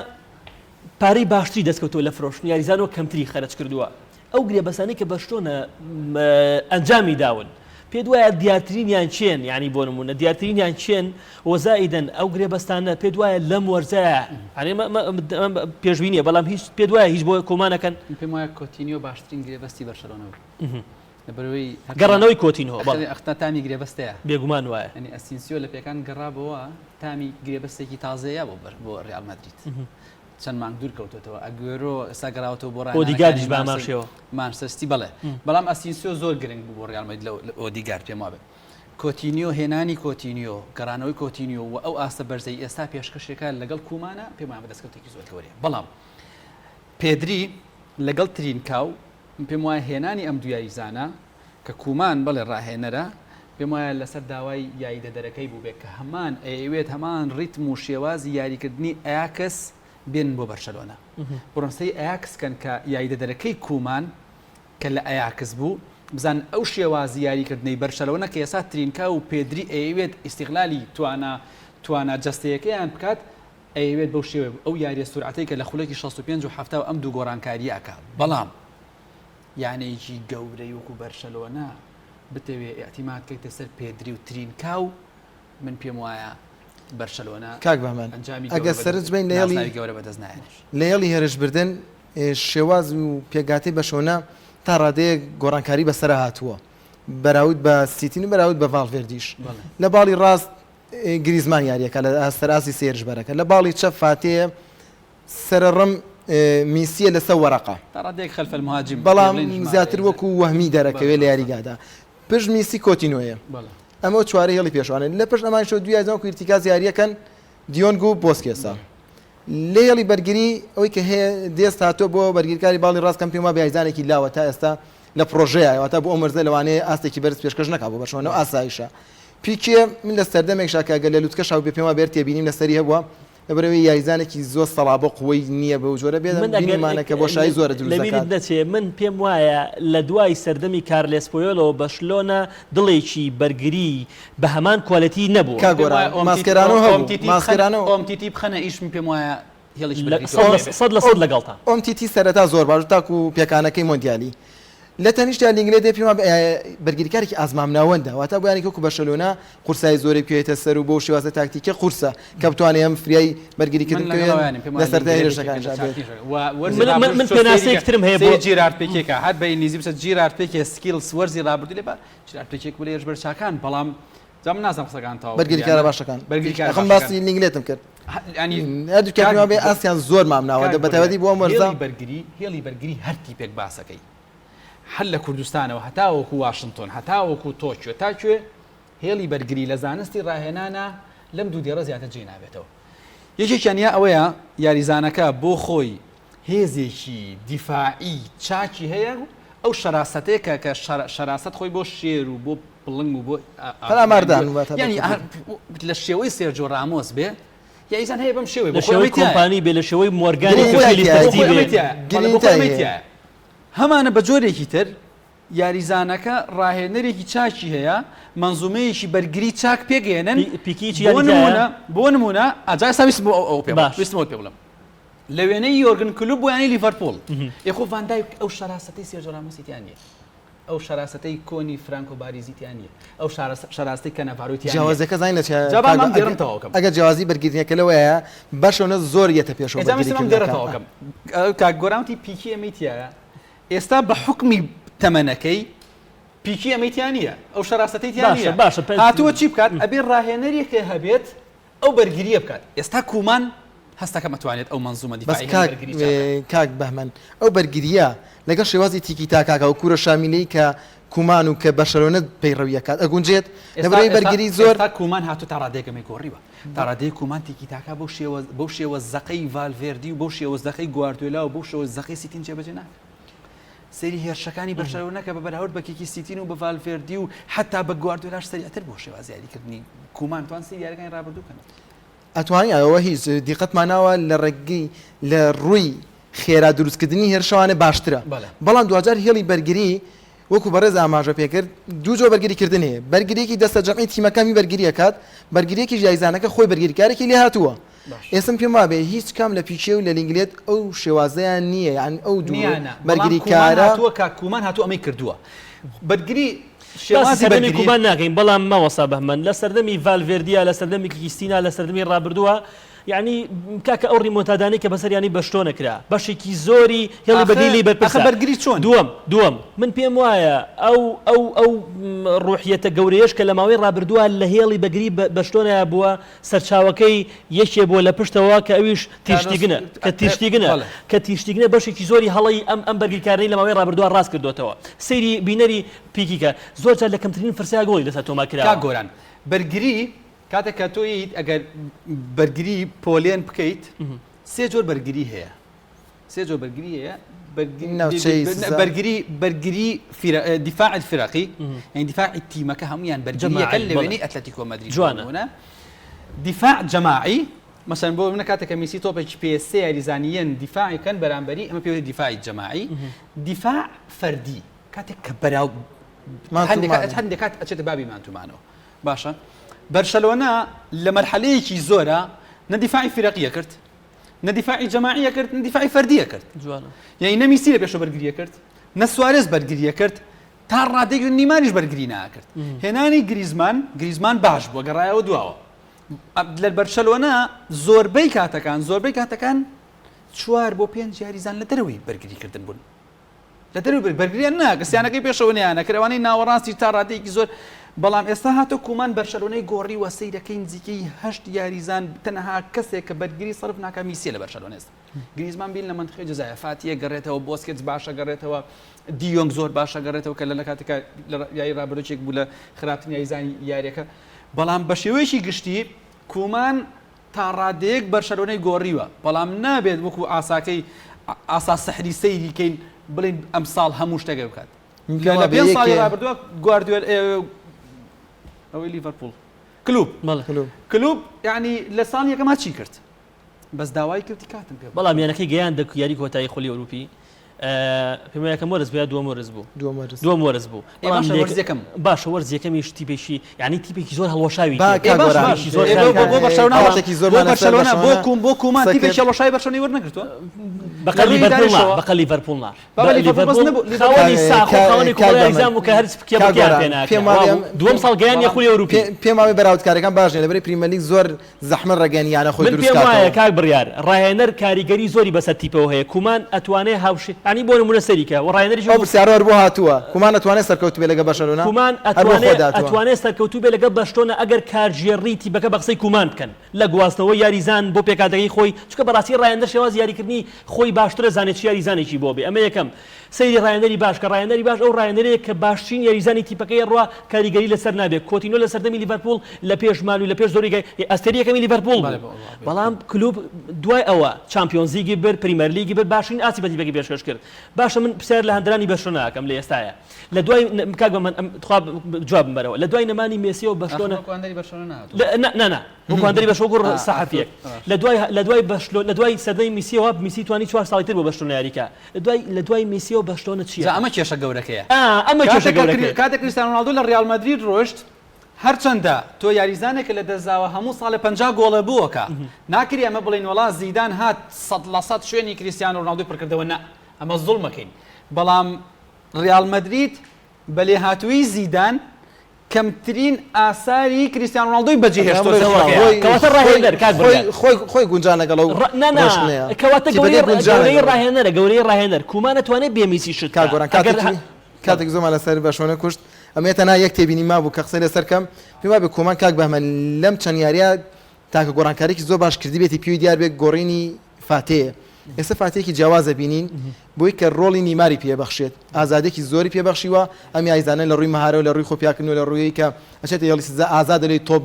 پارەی باشتری دەستکەوتووە لە فرۆشتنی یاریزان و کەمتری خەرج کردووە ئەو گرێبەستانەی کە بەرشلۆنە ئەنجامی داون پێت وایە دیارترینیان کێن یانی بۆ نمونە دیارترینیان کێن و زائیدەن ئەو گرێبەستانە پێت وایە لەم وەرزەیە یانی پێشبینیە بەڵام هیچ پێت وایە هیچ بۆ کۆمانەکەن من پێم وایە کۆتینیۆ باشترین گرێبەستی بەرشەلۆنە بوو لەبەرەوەی گەڕانەوەی کۆتینۆ بەڵێ ئەختە تامی گرێبەستەیە بێگومان وایە یانی ئەسینسیۆ لە پێکان گەڕابەوە تامی گرێبەستێکی تازەیە بۆ بۆ ریال مەدرید چەند مانگ دوور کەوتۆتەوە ئەگوێرۆ ئێستا گەڕاوەتەوە بۆ ڕاهێنانەکانی ئۆدیگاردیش بە هەمان شێوە. مانچستەر سیتی بەڵێ بەڵام ئەسینسیۆ زۆر گرنگ بوو بۆ ڕیال مەدرید لە ئۆدیگارد پێم وابێ کۆتینیۆ هێنانی کۆتینیۆ گەڕانەوەی کۆتینیۆ و ئەو ئاستە بەرزەی ئێستا پێشکەشێکە لەگەڵ کومانە پێم وایە دەستکەوتێکی زۆر گەورەیە بەڵام پێدری لەگەڵ ترینکاو من پێم وایە هێنانی ئەم دوو یاریزانە کە کومان بەڵێ ڕاهێنەرە، پێم وایە لەسەر داوای یاریدەدەرەکەی بووبێت کە هەمان ئەیەوێت هەمان ڕیتم و شێوازی یاریکردنی ئەیاکس بێنن بۆ بەرشەلۆنە. بڕۆن سەیری ئەیاکس کەن کە یاریدەدەرەکەی کومان کە لە ئەیاکس بوو، بزانن ئەو شێوازی یاریکردنەی بەرشەلۆنە کە ئێستا ترینکاو و پێدری ئەیەوێت ئیستیغلالی توانا توانا جەستەیەکەیان بکات، ئەیەوێت بەو شێوەیە ئەو یاریە سورعەتەی کە لە خولەکی 65 و 70 ئەم دوو گۆڕانکارییە ئەکا بەڵام یانەیەکی گەورەی وەکو بەرشەلۆنە بتەوێ ئیعتیماد کەیتە سەر پێدری و ترینکاو من پێم وایە بەرشەلۆنە کاک بەهمەن ئەنجامی ئەگەر گەورە سەرنج بەین لە هێڵی نازناوی گەورە بەدەست نایەنێ. لە هێڵی هێرشبردن شێواز و پێکهاتەی بەرشەلۆنە تا ڕادەیەک گۆڕانکاری بەسەرا هاتووە بەراورد بە سیتین و بەراورد بە ڤاڵڤێردیش لە باڵی ڕاست گریزمان یاریەکە لە سەر ئاستی سێ هێرشبەرەکە لە باڵی چەپ فاتێ سەرەڕم میسیە لەسەر وەرەقە. تا ڕادەیەک خلف المهاجم بەڵام پێڵێن ژمارە زیاتر یەک. وەکو وەهمی دەرەکەوێ لە یاریگادا. پشت میسی کۆتینۆیە. بەڵێ. ئەمە چوارەی هێڵی پێشوانە. لە پشت ئەمانیشەوە دوو یاریزان وەکو ئیرتیکاز یارییەکەن دیۆنگ و بۆسکێسە. لە هێڵی بەرگری ئەوەی کە هەیە دێست هاتووە بۆ بەرگریکاری باڵی ڕاست کەم پێم وابێ یاریزانێکی لاوە تا ئێستا لە پڕۆژەیە واتە بۆ ئەم وەرزە لەوانەیە ئاستێکی بەرز پێشکەش نەکا بۆ بەرشەلۆنە و ئاسایشە. پیکێ من لە سەردەمێکشا کە گەر لە لوتکەشا بووبێ پێم وابێ هەر تێبینیم لەسەری هەبووە لەبەرئەوەی یاریزانێکی زۆر سەڵابە قوەی نییە بەو جۆرە بێت من ئەگەر بینیمانە کە بۆشایی زۆرە دروست لەبیرت دەکات. نەچێ من پێم وایە لە دوای سەردەمی کارلێس پۆیۆلەوە بەرشلۆنە دڵێکی بەرگری بە هەمان کوالێتی نەبووە. کاک پێم گۆران وایە ئۆمتیتی ماسکێرانۆ هەبوو ئۆمتیتی بخەنە ماسکێرانۆ. ئۆمتیتی بخەنە ئیش من پێم وایە هێڵێکی لە بەرگری سەد تۆ لە هەبێ. سەد لە سەد لەگەڵتان. ئۆمتیتی سەرەتا زۆر باش بوو تاکو پێکانەکەی مۆندیالی. لە تەنیشتیا لینگلێت دێ پێمان بەرگریکارێکی ئاست مامناوەندە واتا بۆ یانێک وەکو بەرشەلۆنە قورسایی زۆری بکەوێتە سەر و بۆ شێوازە تاکتیکە قورسە کە بتوانێت ئەم فریای بەرگریکردن من بکەوێت لەگەڵ ئەویانم پێم لە وایە سەرەتای لینگلێت هێرشەکانیش یەکێکە لە بێت. چاکترین شەکە و وەرزی من من ڕابردووش من تۆ سەیری پێناسەیەک کە ترم هەیە بۆ سەیری جیرارد پیکێکە هەر بە ئینگلیزی بچە جیرارد پیکێ skills وەرزی ڕابردوو لێ بە جیرارد پیکێک بوو لە هێرشبەر چاکان بەڵام جا من نازانم قسەکان تەواو کردیان بەرگریکارە باشەکان بەرگریکارە ئەخم باشەکان باسی لینگلێتم کرد ینی هەردووکیان کاک پێمان بێ ئاستیان زۆر مامناوەندە کاک بە بڕیار تایبەتی بۆ ئەم وەرزە هێڵی بەرگری هێڵی بەرگری هەر تیپێک باسەکەی هەر لە کوردستانەوە هەتاوەکو واشنتۆن هەتاوەکو تۆکیۆ تا کوێ هێڵی بەرگری لە زانستی ڕاهێنانا لەم دوو دێڕە زیاتر جێی نابێتەوە. یەکێکیان یا ئەوەیە یاریزانەکە بۆ خۆی هێزێکی دیفاعی چاکی هەیە و ئەو شەراسەتەیە کە کە شەراسەت خۆی بۆ شێر و بۆ پڵنگ و بۆ پەلاماردان واتە یانی لە شێوەی سێرجۆ ڕامۆس بێ یاریزان هەیە بەم شێوەیە لە شێوەی کۆمپانی بێ لە شێوەی مۆرگانی گرینتای کە فیلی تیایە. پەرتی بێ گرینتای هەیە. هەمانە بە جۆرێکی تر یاریزانەکە ڕاهێنەرێکی چاکی هەیە، مەنزومەیەکی بەرگری چاک پێکهێنن، پیکی چ بۆ یاری تیایە؟ نموونە بۆ نموونە ئەجا ئێستا ویستم بۆ ئەو پێ بڵێم باش. ویستم ئەوت پێ بڵێم لە وێنەی یۆرگن کلوپ بۆ یانەی لیڤەرپوڵ ئێ خۆ ڤان دایک ئەو شەراسەتەی سێرجۆ رامۆسی تیا نییە ئەو شەراسەتەی کۆنی فرانکۆ باریزی تیا نییە ئەو شەراستەی کەنەڤارۆی تیا نییە جیاوازیەکە زانین لە چیە جا با کاک ئەم دێڕم ئەگەر تەواو کەم. ئەگەر جیاوازی بەرگریەکە لەوەیە بەرشەلۆنە زۆر یەتە پێشەوە ئێ جا ویستم ئەم دێڕە بەرگریکردنەکە تەواو کەم کاک گۆران وتی پیکی ئەمەی تیایە ئێستا بە حوکمی تەمەنەکەی پیکی ئەمەی تیا نییە ئەو شەراسەتەی تیا باشە نییە باشە پێ- هاتووە چی بکات ئەبێ ڕاهێنەرێکە هەبێت ئەو بەرگریە بکات ئێستا کومان هەستەکەم ئەتوانێت ئەو مەنزومە بەس دیفاعی کاک بەرگری چاکە. کاک بەهمەن ئەو بەرگریە لەگەڵ شێوازی تیکی تاکاکە و کورە شامیلەی کە کومان و کە بەرشەلۆنە پەیڕەوی ئەکات ئەگونجێت ئێستا لەبەرئەوەی ئێستا بەرگری زۆر ئێستا کومان هاتوو تا ڕادەیەک ئەمەی گۆڕیوە تا ڕادەیەک کومان تیکی تاکا بەو شێوە بەو شێوە زەقەی ڤالڤێردی و بەو شێوە زەقەی گواردیۆلا و بەو شێوە زەقەی سیتین جێبەجێ ناکات سەیری هێرشەکانی بەرشەلۆنە نەکە بە بەراورد بە کیکی سیتین و بە ڤالڤێردی و حتا بە گواردیۆلاش سەریعتر بۆ شێوازی یاریکردنی کومان توان سەیری یاریەکانی ڕابردوو کەن. ئەتوانی ئەوە هیچ دیقەتمان ناوە لە ڕێگەی لە ڕووی خێرا دروستکردنی هێرشەوانە باشترە بەڵام دواجار هێڵی بەرگری وەکو بەڕێز ئاماژە پێکرد دوو جۆر بەرگری کردن هەیە بەرگریەکی دەستە جەمعی تیمەکەمی بەرگری ئەکات بەرگریەکیش یاریزانەکە خۆی بەرگریکارێکی لێهاتووە ئێستم پێم وابێ هیچ کام لە پیکێ و لە لینگلێت ئەو شێوازەیان نییە یان ئەو دوو نیانە بەرگریکارە هاتووە کاک کومان هاتوو ئەمەی کردووە بەرگری باسی شێوازی سەردەمی بەرگری کومان ناکەین بەڵام مامۆستا بەهمەن لە سەردەمی ڤالڤێردیا لە سەردەمی کریستینا لە سەردەمی ڕابردووە یعنی کاکە ئەو ڕیمۆنتادانەی کە بەسەر یانەی بەرشلۆنە کرا بەشێکی زۆری هێڵی ئاخر بەرگری لێی ئاخر بەرپرسە بەرگری چۆن؟ دووەم دووەم من پێم وایە ئەو ئەو ئەو ڕوحیەتە گەورەیەش کە لە ماوەی ڕابردووە لە هێڵی بەگری بەرشلۆنەیا بووە سەرچاوەکەی یەکێ بووە لە پشتەوە کە ئەویش کارلۆس تیرشتیگنە کە تیرشتیگنە بەڵێ. کە تیرشتیگنە بەشێکی زۆری هەڵەی ئەم ئەم بەرگریکارەی لە ماوەی ڕابردووە ڕاست کردۆتەوە سەیری بینەری پیکی کە زۆر جار لە کەمترین فرسەیا گۆڵی لەسەر تۆمار کاک کراوە. گۆران بەرگری کاتێک کە تۆ یت ئەگەر بەرگری پۆلێن بکەیت سێ جۆر بەرگری هەیە سێ جۆر بەرگری هەیە بەرگری بەرگری دیفاع الفرقی یعنی دیفاع تیمەکە هەمویان بەرگریەکە لە وێنەی ئەتلەتیکۆ مەدرید جوانە دیفاع جەماعی مەسەن بۆ منە کاتێک کە میسی تۆپێکی پێ سێ یاریزانیەن دیفاعی کەن بەرامبەری ئەمە پێوە دیفاعی جەماعی دیفاع فەردی کاتێک کە بەراو هەندێک کات ئەچێتە بابی مانتومانەوە باشە بەرشەلۆنە لە مەرحەلەیەکی زۆرە نە دیفاعی فیرەقیە کرد نە دیفاعی جەماعیە کرد نە دیفاعی فەردیە کرد جوانە یعنی نە میسی لە پێشەوە بەرگریە کرد نە سوارێز بەرگریە کرد تا ڕادەیەک نیماریش بەرگری ناکرد هێنانی گریزمان گریزمان باش بووە گەڕایەوە دواوە لە بەرشەلۆنە زۆربەی کاتەکان زۆربەی کاتەکان چوار بۆ پێنج یاریزان لە دەرەوەی بەرگریکردن بوون لە دەرەوەی بەرگ بەرگریان ناکرد سیانەکەی پێشەوە نەیانەکرد ئەوانەی ناوەڕاستی تا ڕادەیەکی زۆر بەڵام ئێستا هاتۆ کومان بەرشەلۆنەی گۆڕیوە سەیرەکەی نزیکەی هەشت یاریزان تەنها کەسێک کە بەرگری سەرف ناکا میسیە لە بەرشەلۆنە ئێستا گریزمان بین لە مەنتقەی جەزایە فاتیە گەڕێتەوە بۆسکێتس باشە گەڕێتەوە دیۆنگ زۆر باشە گەڕێتەوە کە لە لە کاتێکا لە یاری ڕابردووێک بوو لە خراپترین یاریزانی یاریەکە بەڵام بە شێوەیەکی گشتی کومان تا ڕادەیەک بەرشەلۆنەی گۆڕیوە، بەڵام نابێت وەکو ئاساکەی ئاسا سحری سەیری کەین بڵێین ئەمساڵ هەموو شتێک بکات. لە لە پێنج ساڵی ڕابردووە گواردیۆل ئەوەی لیڤەرپوڵ کلوب کلوب یعنی لە ساڵی یەکەما چی کرد؟ بەس داوای کردی کاتم پێ بەڵام یانەکەی گەیاندە یاری کۆتایی خولی ئەوروپی. پێم وایە یەکەم وەرز بوو یا دووەم وەرز بوو دووەم وەرز دووەم وەرز بوو ئێ باشە بەڵام وەرز یەکەم باشە وەرز یەکەمیش تیپێکی یعنی تیپێکی زۆر هەڵوەشاوی با تێ کاک ئێ باشە گۆران تیپێکی زۆر ئێ بۆ خراپی بۆ بۆ بەرشەلۆنە حاڵەتێکی بۆ زۆرمان لەسەر بەرشەلۆنە بۆ بەرشەلۆنە کوم بۆ کومان قسە کرد تیپێکی هەڵوەشاوی بەرشەلۆنەی وەرنەگرتووە بەقە لە ڕووی لیڤەرپوڵ نا ئیداریشەوە بەقە لیڤەرپوڵ نا بابا لیڤەرپوڵ بەس لیڤەرپوڵ نەبوو لیڤەرپوڵ خاوەنی ساخ و کا- خاوەنی کاک کۆمەڵی بەمن یاریزان بوو کە هەرچ کاک کێبڕکێیان گۆران پێ ناکرا پێم وابێ وابوو دووەم پێم ساڵ گەیاندیە بەڵام خولی ئەوروپی پێم وابێ بەراوردکاریەکان باش نیە لەبەرەی پریمەرلیگ زۆر زەحمەت ڕێگەیان یانە خۆی من دروست پێم وایە کاتەوە. کاک بڕیار ڕاهێنەر کاریگەری زۆری بەسەر تیپەوە هەیە کومان ئەتوانێ هاوشێ یانی بۆ نمونە سەیری کە ڕاهێنەریش ئەو پرسیارە هەر بۆ هاتووە کومان ئەتوانێ سەرکەوتوو بێ لەگەڵ بەرشەلۆنە؟ کومان هەر بۆ ئەتوانێ خۆت هاتووە. ئەتوانێ سەرکەوتوو بێ لەگەڵ بەرشلۆنە ئەگەر کارگێڕی تیپەکە بە قسەی کومان بکەن لە گواستنەوەی یاریزان بۆ پێکهاتەکەی خۆی چونکە بەڕاستی ڕاهێنەر شێوازی یاریکردنی خۆی باشترە زانێ چ یاریزانێکی بۆ بێ ئەمە یەکەم سەیری ڕاهێنەری باش کە ڕاهێنەری باش ئەو ڕاهێنەرەیە کە باشترین یاریزانی تیپەکەی ئەڕوا کاریگەری لەسەر نابێت کۆتینۆ لە سەردەمی لیڤەرپوڵ لە پێش مان و لە پێش زۆری ئەستێرەی یەکەمی لیڤەرپوڵ بوو بەڵام کلوب دوای ئەوە چامپیۆنزلیگی برد پریمەرلیگی برد باشترین ئاستی بە تیپەکەی پێشکەش کرد باشە من پرسیار لە هەندرانی بەرشلۆنە ئەکەم لە ئێستایا لە دوای کاک بەمن تخوا جوابم بەرەوە لە دوای نەمانی مێسیەوە بەرشلۆنە نا نا نا وەکو هاندەری بەرشلۆنە وەکو سەحەفیەک لە دوای لە دوای بەرشلۆنە لە دوای سەردەمی میسیەوە میسی توانی چوار ساڵی تر بۆ بەرشلۆنە یاریکا لە دوای لە دوای میسیەوە بەرشلۆنە چییە؟ جا ئەمە کێشە گەورەکەیە. ئا ئەمە کێشە کاتێک کە گەورەکەیە. کاتێک کریستیانۆ ڕۆناڵدۆ لە ڕیاڵ مەدرید ڕۆشت هەرچەندە تۆ یاریزانێکت لە دەست داوە هەموو ساڵێ 50 گۆڵە بۆکە ناکرێ ئەمە بڵێین وەڵا زیدان هات 100% شوێنی کریستیانۆ ڕۆناڵدۆی پڕکردەوە نا ئەمە زوڵمەکەین بەڵام ڕیاڵ مەدرید بە لێهاتوویی زیدان کەمترین ئاساری کریستیانۆ رۆناڵدۆی بەجێهێشتووە لە تیپەکەیا. کەواتە ڕاهێنەر کاک بڕیار. خۆی خۆی گونجان لەگەڵ ئەو ڕ نا نا ڕۆشتنەیە. کەواتە تیپەکەی گەورەی گونجان گەورەی لەگەڵ. ڕاهێنەرە گەورەی ڕاهێنەر کومان ئەتوانێ بێ میسی شت کاک کا گۆران ئەگەر کاتێکی کاتێک زۆرمان لەسەر بەرشلۆنە کوشت ئەمەیە تەنها یەک تێبینی مابوو کە قسەی لەسەر کەم پێم وابێ کۆمان کاک بەهمەن لەم چەند یاریە تاکە گۆڕانکاریی زۆر باش کردبێتی پێی دیار بێت گۆڕینی فاتێیە. ئێستا فاتێیەکی جیاواز ئەبینین بۆی کە ڕۆڵی نیماری پێ بەخشێت. ئازادیەکی زۆری پێ بەخشیوە، ئەم یاریزانە لە ڕووی مەهارەوە لە ڕووی خۆپیاکردن و لە ڕووی کە ئەچێتە هێڵی سزا ئازادە لێی تۆپ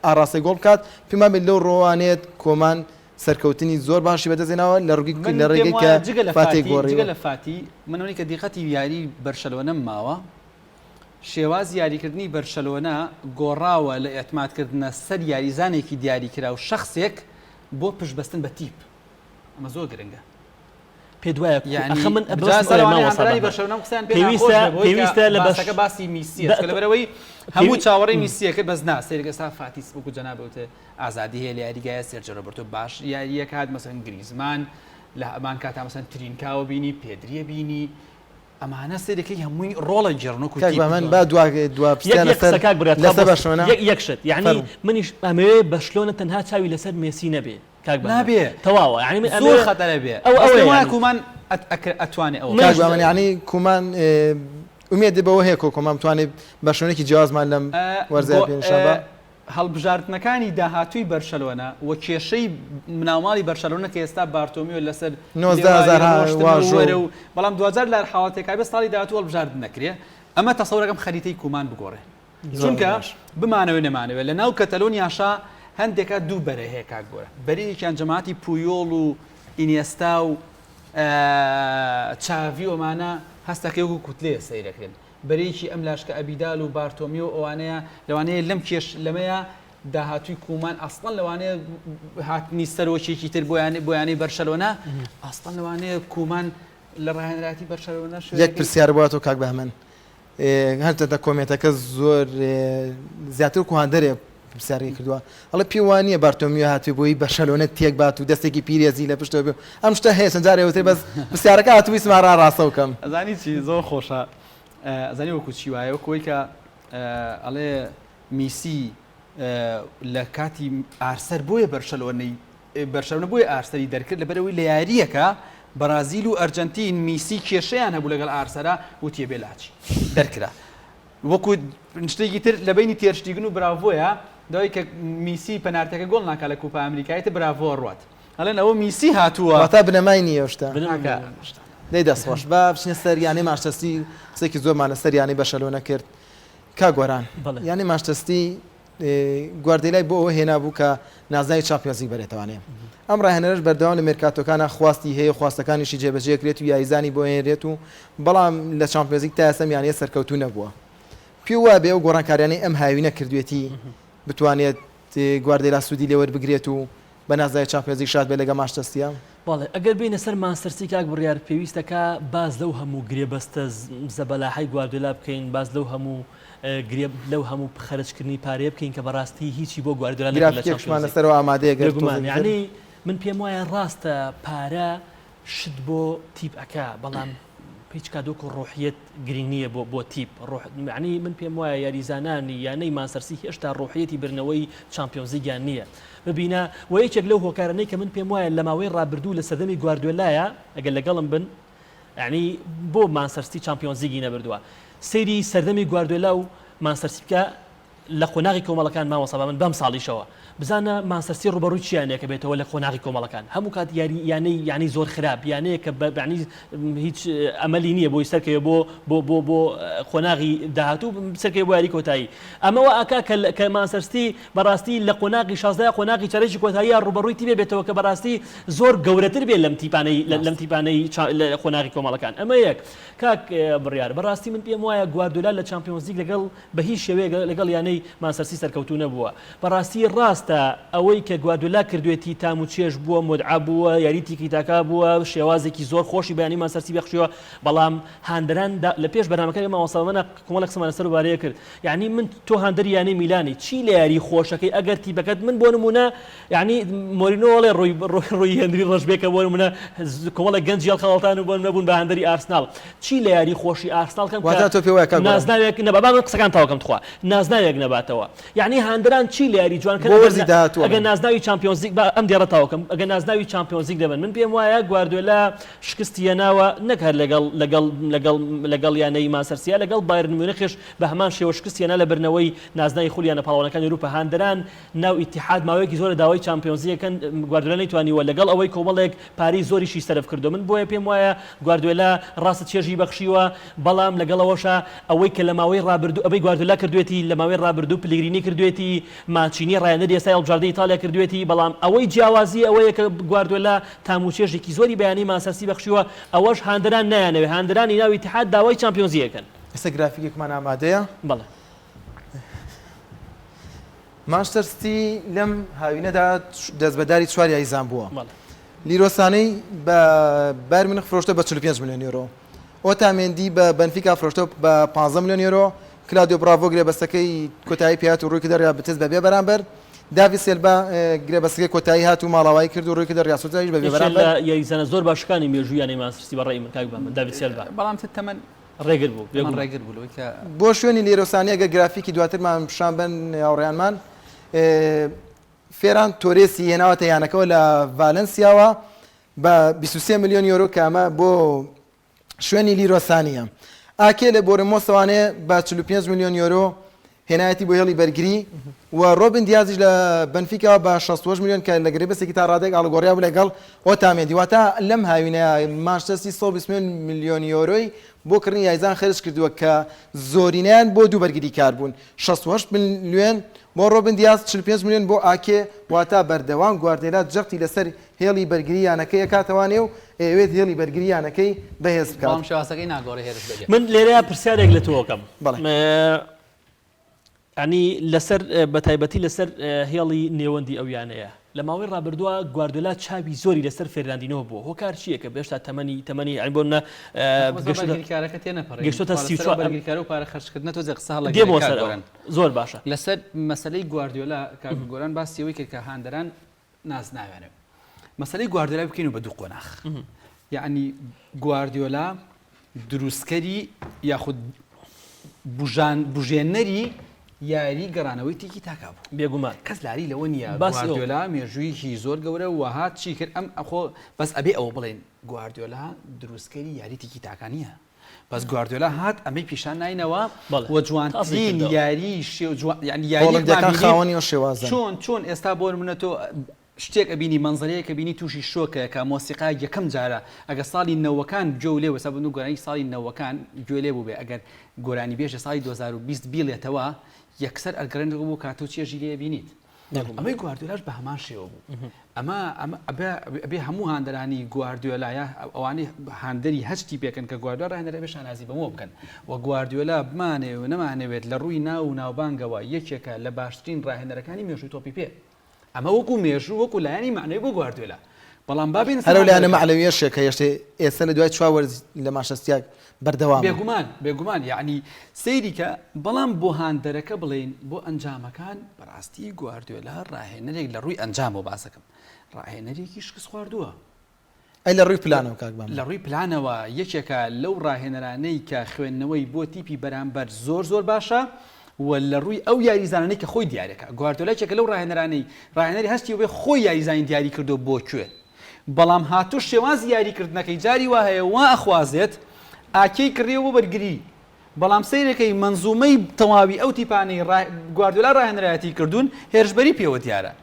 ئاڕاستەی گۆڵ بکات. پێم وابێت لەو ڕوانەیەت کۆمان سەرکەوتنی زۆر باشی بەدەستهێناوە لە ڕووی من لە پێم ڕێگەی کە وایە جگە لە فاتێی فاتی جگە گۆڕیوە. لە فاتی من ئەوەی کە دیقەتی یاری بەرشەلۆنەم ماوە شێوازی یاریکردنی بەرشەلۆنە گۆڕاوە لە ئیعتمادکردنە سەر یاریزانێکی دیاریکراو شەخسێک بۆ پشتبەستن بە تیپ ئەمە زۆر گرنگە. پێت وایە کو یعنی ئەخە من جا ئەبەستم سەر ئەوەیە ئەوانەی مامۆستا هاندەرانی بەهمەن بەرشەلۆنە ئەم قسەیان پێ ناخۆش پێویستە بێ بەوەی کە پێویستە لە بەش باسەکە باسی میسییە بە چونکە لەبەرئەوەی هەموو پێوی چاوەڕێی میسییە کرد بەس نا سەیرکە ئێستا فاتی وەکو جەنابت وتت ئازادی هەیە لە یاریگایە سێرجیۆ رۆبەرتۆ باش یارییەکات مەسەلەن گریزمان لە هەمان کاتا مەسەلەن ترینکاوە بینی پێدریە بینی ئەمانە سەیرەکەی هەمووی ڕۆڵە گێڕن وەکو کاک تیپ بەهمەن با دوا دوا یەک پرسیار یەک لەسەر قسە کاک بڕیار تخوا لەسەر بۆ بەرشلۆنە یەک یەک شت یەعنی فەرموو. منیش ئەمەوێ بەرشلۆنە تەنها چاوی لەسەر مێسی نەبێ کاک بەهمەن نابێ تەواوە یەعنی من زۆر ئەمەوێ خەتەرە بێ ئەو بەس ئەوەیە پێم وایە یەعنی کومان ئەت ئەکرێ ئەتوانێ ئەوە کاک منیش بکات. بەهمەن یەعنی کومان ئومێدت بەوە هەیە کۆ کۆمان بتوانێ بەرشلۆنێکی جیاوازمان لەم وەرزەیا بۆ پێ نیشان با؟ هەڵبژاردنەکانی داهاتووی بەرشەلۆنە و کێشەی ناوماڵی بەرشەلۆنە کە ئێستا بارتۆمیۆ لەسەر 19 لێواری هەزار ڕۆشتنە و واژۆ وەرە و بەڵام دواجار لە هەر حاڵەتێکا بێت ساڵی داهاتوو هەڵبژاردن نەکرێ ئەمە تەسەورەکەم خەریتەی کومان بگۆڕێ چونکە بمانەوێ نەمانەوێ لە ناو کەتەلۆنیاشا هەندێکا دوو بەرە هەیە کاک گۆرە بەرەیەکیان جەماعەتی پویۆڵ و ئینێستا و چاڤی و ئەمانە هەستەکەی وەکو کوتلەیە سەیرەکرێن بەرەیەکی ئەم لاش کە ئەبیدال و بارتۆمیۆ و ئەوانەیە لەوانەیە لەم کێش لەمەیە داهاتووی کومان ئەسڵەن لەوانەیە هاتنی سەرۆکێکی تر بۆ یانەی بۆ یانەی بەرشەلۆنە ئەسڵەن لەوانەیە کومان لە ڕاهێنەرایەتی بەرشەلۆنە یەک شوێنەکەی پرسیار بۆ تۆ کاک بەهمەن هەرچەندە کۆمێنتەکە زۆر زیاتر وەکو هاندەرێ پرسیارەکەی کردووە ئەڵێ پێ وا نییە بارتۆمیۆ هاتوێ بۆی بەرشەلۆنە تێک بات و دەستێکی پیرێزی لە پشتەوە بێ ئەم شتە هەیە چەند جارێ وترێ بەس پرسیارەکە هاتوو ویستم ڕا ڕاستەو کەم. ئەزانی چی زۆر خۆشە ئەزانی وەکو چی وایە وەکو ئەوەی کە ئەڵێ میسی لە کاتی ئارسەر بۆیە بەرشەلۆنەی بەرشەلۆنە بۆیە ئارسەری دەرکرد لەبەرئەوەی لە یارییەکە بەرازیل و ئەرجەنتین میسی کێشەیان هەبوو لەگەڵ ئارسەرا وتی بێ لاچی دەرکرا وەکو شتێکی تر لە بینی تێرشتیگن و براڤۆیە دوای کە میسی پەنارتەکە گۆڵ ناکا لە کوپا ئەمریکایی تر براڤۆ ڕوات ئەڵێن ئەوە میسی هاتووە واتا بنەمای نییە ئەو شتە. ناکا. دەی دەست خۆش با بچینە سەر یانەی مانچستەر قسێکی زۆرمان لەسەر یانەی بەرشەلۆنە کرد کاک گۆران بەڵێ. یانەی مانچستەر گواردێلای بۆ ئەوە هێنابوو کە نازناوی چامپیۆنزلیگ بەرێتەوانێ. ئەم راهێنەرەش بەردەوام لە مێرکاتۆکانا خواستی هەیە و خواستەکانیشی جێبەجێکرێت و یاریزانی بۆ هێنرێت و بەڵام لە چامپیۆنزلیگ تا ئێستا ئەم یانەیە سەرکەوتوو نەبووە. پێو وابێ ئەو گۆڕانکاریانەی ئەم هاوینە کردوێتی بتوانێت گواردێلا سوودی لێوەربگرێت و بە نازناوی چامپیۆنزلیگ شاد بێت لەگەڵ مانچستەر سیتی؟ بەڵێ ئەگەر بێینە سەر مانچستەر سیتی کاک بڕیار پێویستە کا باس لەو هەموو گرێبەستە زەبەلاحەی گواردیۆلا بکەین باس لەو هەموو گرێ لەو هەموو خەرجکردنی پارەیە بکەین کە بەڕاستی هیچی بۆ گواردیۆلا نەکرد لە گرافیکێکشمان چامپیۆنز لیگ. لەسەرەوە ئامادەیە گەر بێگومان تۆزێک تر. یانی من پێم وایە ڕاستە پارە شت بۆ تیپ ئەکا بەڵام هیچ کات وەکو ڕۆحیەت گرینگ نییە بۆ بۆ تیپ ڕۆح یانی من پێم وایە یاریزانانی یانەی مانچستەر سیتی هێشتا ڕۆحیەتی بردنەوەی چامپیۆنزلیگیان نییە ببینە وە یەکێک لەو هۆکارانەی کە من پێم وایە لە ماوەی ڕابردوو لە سەردەمی گواردیۆلایە ئەگەر لەگەڵم بن یانی بۆ مانچستەر سیتی چامپیۆنزلیگی نەبردووە سەیری سەردەمی گواردیۆلا و مانچستەر سیتی بکە لە قۆناغی کۆمەڵەکان مامۆستا با من بەم ساڵیشەوە بزانە مانچستەر سیتی ڕووبەڕووی چ یانەیەکە بێتەوە لە قۆناغی کۆمەڵەکان هەموو کات یاری یانەی یانەی زۆر خراپ یانەیە کە بە یانی هیچ ئەمەلی نییە بۆی سەرکەوێ بۆ بۆ بۆ بۆ قۆناغی داهاتوو سەرکەوێ بۆ یاری کۆتایی ئەمە وا ئەکا کە کە مانچستەر سیتی بەڕاستی لە قۆناغی 16 یا قۆناغی چارەکی کۆتاییە ڕووبەڕووی تیپێ بێتەوە کە بەڕاستی زۆر گەورەتر بێ لەم تیپانەی لەم ڕاستە. تیپانەی لە قۆناغی کۆمەڵەکان ئەمە یەک کاک بڕیار بەڕاستی من پێم وایە گواردیۆلا لە چامپیۆنزلیگ لەگەڵ بە هیچ شێوەیەک لەگەڵ یانەی مانچستەر سیتی سەرکەوتوو نەبووە. بەڕاستی ڕاستە ئەوەی کە گواردیۆلا کردوێتی تام و چێژ بووە، متعە بووە، یاری تیکی تاکا بووە، شێوازێکی زۆر خۆشی بە یانەی مانچستەر سیتی بەخشیوە، بەڵام هاندەران لە پێش بەرنامەکە مامۆستا بەمەنا کۆمەڵێک قسەمان لەسەر بارەیە کرد. یانی من تۆ هاندەری یانەی میلانی چی لە یاری خۆشەکەی ئەگەر تیپەکەت من بۆ نموونە یانی مۆرینۆ ئەڵێ ڕووی ڕووی هێنری ڕەش بێ کە بۆ نموونە کۆمەڵێک گەنجی هەڵخەڵەتان و بۆ نموونە بوون بە هاندەری ئارسناڵ چی لە یاری خۆشی ئارسناڵ کەم کە واتا تۆ پێ وایە کاک گۆران نازناوێک نەبا با من قسەکان تەواو کەم تخوا نازناوێک نەباتەوە یانی هاندەران چی لە یاری جوان کەن بۆ ئەگەر وەرزی داهاتوو ئەگەر ئەڵێن. نازناوی چامپیۆنزلیگ با ئەم دێڕە تەواو کەم ئەگەر نازناوی چامپیۆنزلیگ دەبەن من پێم وایە گواردیۆلا شکستی هێناوە نەک هەر لەگەڵ لەگەڵ لەگەڵ لەگەڵ یانەی مانچستەر سیتی لەگەڵ بایرن میونخیش بە هەمان شێوە شکستی هێنا لە بردنەوەی نازناوی خولی یانە پاڵەوانەکانی ئەوروپا هاندەران ناو ئیتیحاد ماوەیەکی زۆرە داوای چامپیۆنزلیگ ئەکەن گواردیۆلا نەیتوانیوە لەگەڵ ئەوەی کۆمەڵێک پارەی زۆریشی سەرف کردوە من بۆیە پێم وایە گواردیۆلا ڕاستە چێژی بەخشیوە بەڵام لەگەڵ ئەوەشا ئەوەی کە لە ماوەی ڕابردوو ئەوەی گواردیۆلا کردوێتی لە ماوەی ڕابردوو پلیگرینی کردوێتی مانچینی ڕاهێنەری ئێستای هەڵبژاردەی ئیتاڵیا کردوێتی بەڵام ئەوەی جیاوازی ئەوەیە کە گواردیۆلا تام و چێژێکی زۆری بە یانەی مانچستەر سیتی بەخشیوە ئەوەش هاندەران نایانەوێ هاندەرانی ناو ئیتیحاد داوای چامپیۆنزی ئەکەن. ئێستا گرافیکێکمان ئامادەیە. بەڵێ. مانچستەر سیتی لەم هاوینەدا دەستبەرداری چوار یاریزان بووە. لیرۆ سانەی بە بایرن میونخ فرۆشتە بە 45 ملیۆن یۆرۆ. ئۆتامێندی بە بەنفیکا فرۆشتە بە 15 ملیۆن یۆرۆ. کلادیۆ براڤۆ گرێبەستەکەی کۆتایی پێهات و ڕووی کردە ریال بتس بە بێ بەرامبەر. داڤید سێلبا گرێبەستەکەی کۆتایی هات و ماڵاوایی کرد و ڕووی کردە ریال سۆسیدادیش بە بێ یەکێ بەرامبەر. لە یاریزانە زۆر باشەکانی مێژووی یانەی مانچستەر سیتی بە ڕەئی من کاک بەهمەن داڤید سێلبا. بەڵام تەمەن ڕێگر بوو تەمەن بێگومان. ڕێگر بوو لەوەی کە. بۆ شوێنی لیرۆ سانی ئەگەر گرافیکی دواترمان پیشان بەن هاوڕێیانمان فێران تۆرێسی هێناوەتە یانەکەوە لە ڤالنسیاوە بە 23 ملیۆن یۆرۆ کە ئەمە بۆ شوێنی لیرۆ سانیە. ئاکێ لە بۆرنمۆسەوانێ بە 45 ملیۆن یۆرۆ هێنایەتی بۆ هێڵی بەرگری و ڕۆبن دیازیش لە بەنفیکاوە بە 68 ملیۆن کە لە گرێبەستێکی تا ڕادەیەک ئاڵوگۆڕیا بوو لەگەڵ ئۆتامێندی واتە لەم هاوینە مانچستەر سیتی 120 ملیۆن یۆرۆی بۆ کڕینی یاریزان خەرج کردووە کە زۆرینەیان بۆ دوو بەرگریکار بوون 68 ملیۆن بۆ ڕۆبن دیاز 45 ملیۆن بۆ ئاکێ واتە بەردەوام گواردێلا جەختی لەسەر هێڵی بەرگری یانەکەی ئەکاتەوانێ و ئەیەوێت هێڵی بەرگری یانەکەی بەهێز بکات. بەڵام شێوازەکەی ناگۆڕێ هێرشبەریە. من لێرەیا پرسیارێک لە تۆ ئەکەم. بەڵێ. یانی لەسەر بە تایبەتی لەسەر هێڵی نێوەندی ئەو یانەیە لە ماوەی ڕابردووە گواردیۆلا چاوی زۆری لەسەر فێرناندینۆ بووە هۆکار چییە کە هێشتا تەمەنی تەمەنی یانی بۆ نمونە گەشتۆتە بەرگریکارەکە تێنەپەڕێ گەشتۆتە 34 بەرگریکار و پارە خەرجکردنە تۆزێ قسە هەڵەگرێ دێمەوە کاک سەر ئەوە گۆران. زۆر باشە. لەسەر مەسەلەی گواردیۆلا کاک گۆران باسی ئەوەی کرد کە هاندەران نازناویانە مەسەلەی گواردیۆلا بکەین و بە دوو قۆناخ یعنی گواردیۆلا دروستکەری یاخود بژان بژێنەری یاری گەڕانەوەی تیکی تاکا بوو بێگومان کەس لاری لەوە نییە باسی ئەوە. گواردیۆلا مێژوویەکی زۆر گەورە و هات چی کرد ئەم ئەخۆ بەس ئەبێ ئەوە بڵێن گواردیۆلا دروستکەری یاری تیکی تاکا نییە بەس گواردیۆلا هات ئەمەی پیشان ناینەوە بەڵێ. و جوانترین تازەی کردەوە. یاری شێو جوان یعنی یاریەکمان هۆڵەندیەکان بینی خاوەنی ئەو شێوازەن. چۆن چۆن ئێستا بۆ نمونە تۆ شتێک ئەبینی مەنزەرەیەک ئەبینی تووشی شۆکە کە مۆسیقا یەکەم جارە ئەگەر ساڵی نەوەکان گوێ لێ وەسا بن گۆرانی ساڵی نەوەکان گوێ لێ بوو بێ ئەگەر گۆرانی بێژە ساڵی 2020 بیڵێتەوە یەکسەر ئەگەڕێنەوە بۆ کات و چێژی لێ بینیت ئەمەی گواردیۆلاش بە هەمان شێوە بوو ئەمە ئەمە ئەبێ ئەبێ هەموو هاندەرانی گواردیۆلا یا ئەوانەی هاندەری هەچ تیپێکن کە گواردیۆلا ڕاهێنەرە بێ شانازی بەمەوە بکەن و گواردیۆلا بمانەوێ و نەمانەوێت لە ڕووی ناو و ناوبانگەوە یەکێکە لە باشترین ڕاهێنەرەکانی مێژووی تۆپی پێ ئەمە وەکو مێژوو وەکو لایەنی مەعنەوی بۆ گواردیۆلا. بەڵام با بێینە سەر هەر ئەو لایەنە هاندەرەکان. مەعنەویەشە کە هێشتێ ئێستا لە دوای چوار وەرز لە مانشستیاک بەردەوامە. بێگومان بێگومان یەعنی سەیری کە بەڵام بۆ هاندەرەکە بڵێین بۆ ئەنجامەکان بەڕاستی گواردیۆلا ڕاهێنەرێک لە ڕووی ئەنجامەوە باسەکەم ڕاهێنەرێکی شکست خواردووە. ئەی لە ڕووی پلانەوە کاک بامەن؟ لە ڕووی پلانەوە یەکێکە لەو ڕاهێنەرانەی کە خوێندنەوەی بۆ تیپی بەرامبەر زۆر زۆر باشە و لە ڕووی ئەو یاریزانانەی کە خۆی دیارەکە گواردیۆلا یەکێکە لەو ڕاهێنەرانەی ڕاهێنەری هەستی بێ خۆی یاریزانی دیاری کردو بۆ کوێ بەڵام هاتوو شێوازی یاریکردنەکەی جاری وا هەیە وا ئەخوازێت ئاکێی کڕیەوە بۆ بەرگری بەڵام سەیرەکەی مەنزومەی تەواوی ئەو تیپانەی گواردیۆلا ڕاهێنەرایەتی کردوون هێرشبەری پێوە دیارە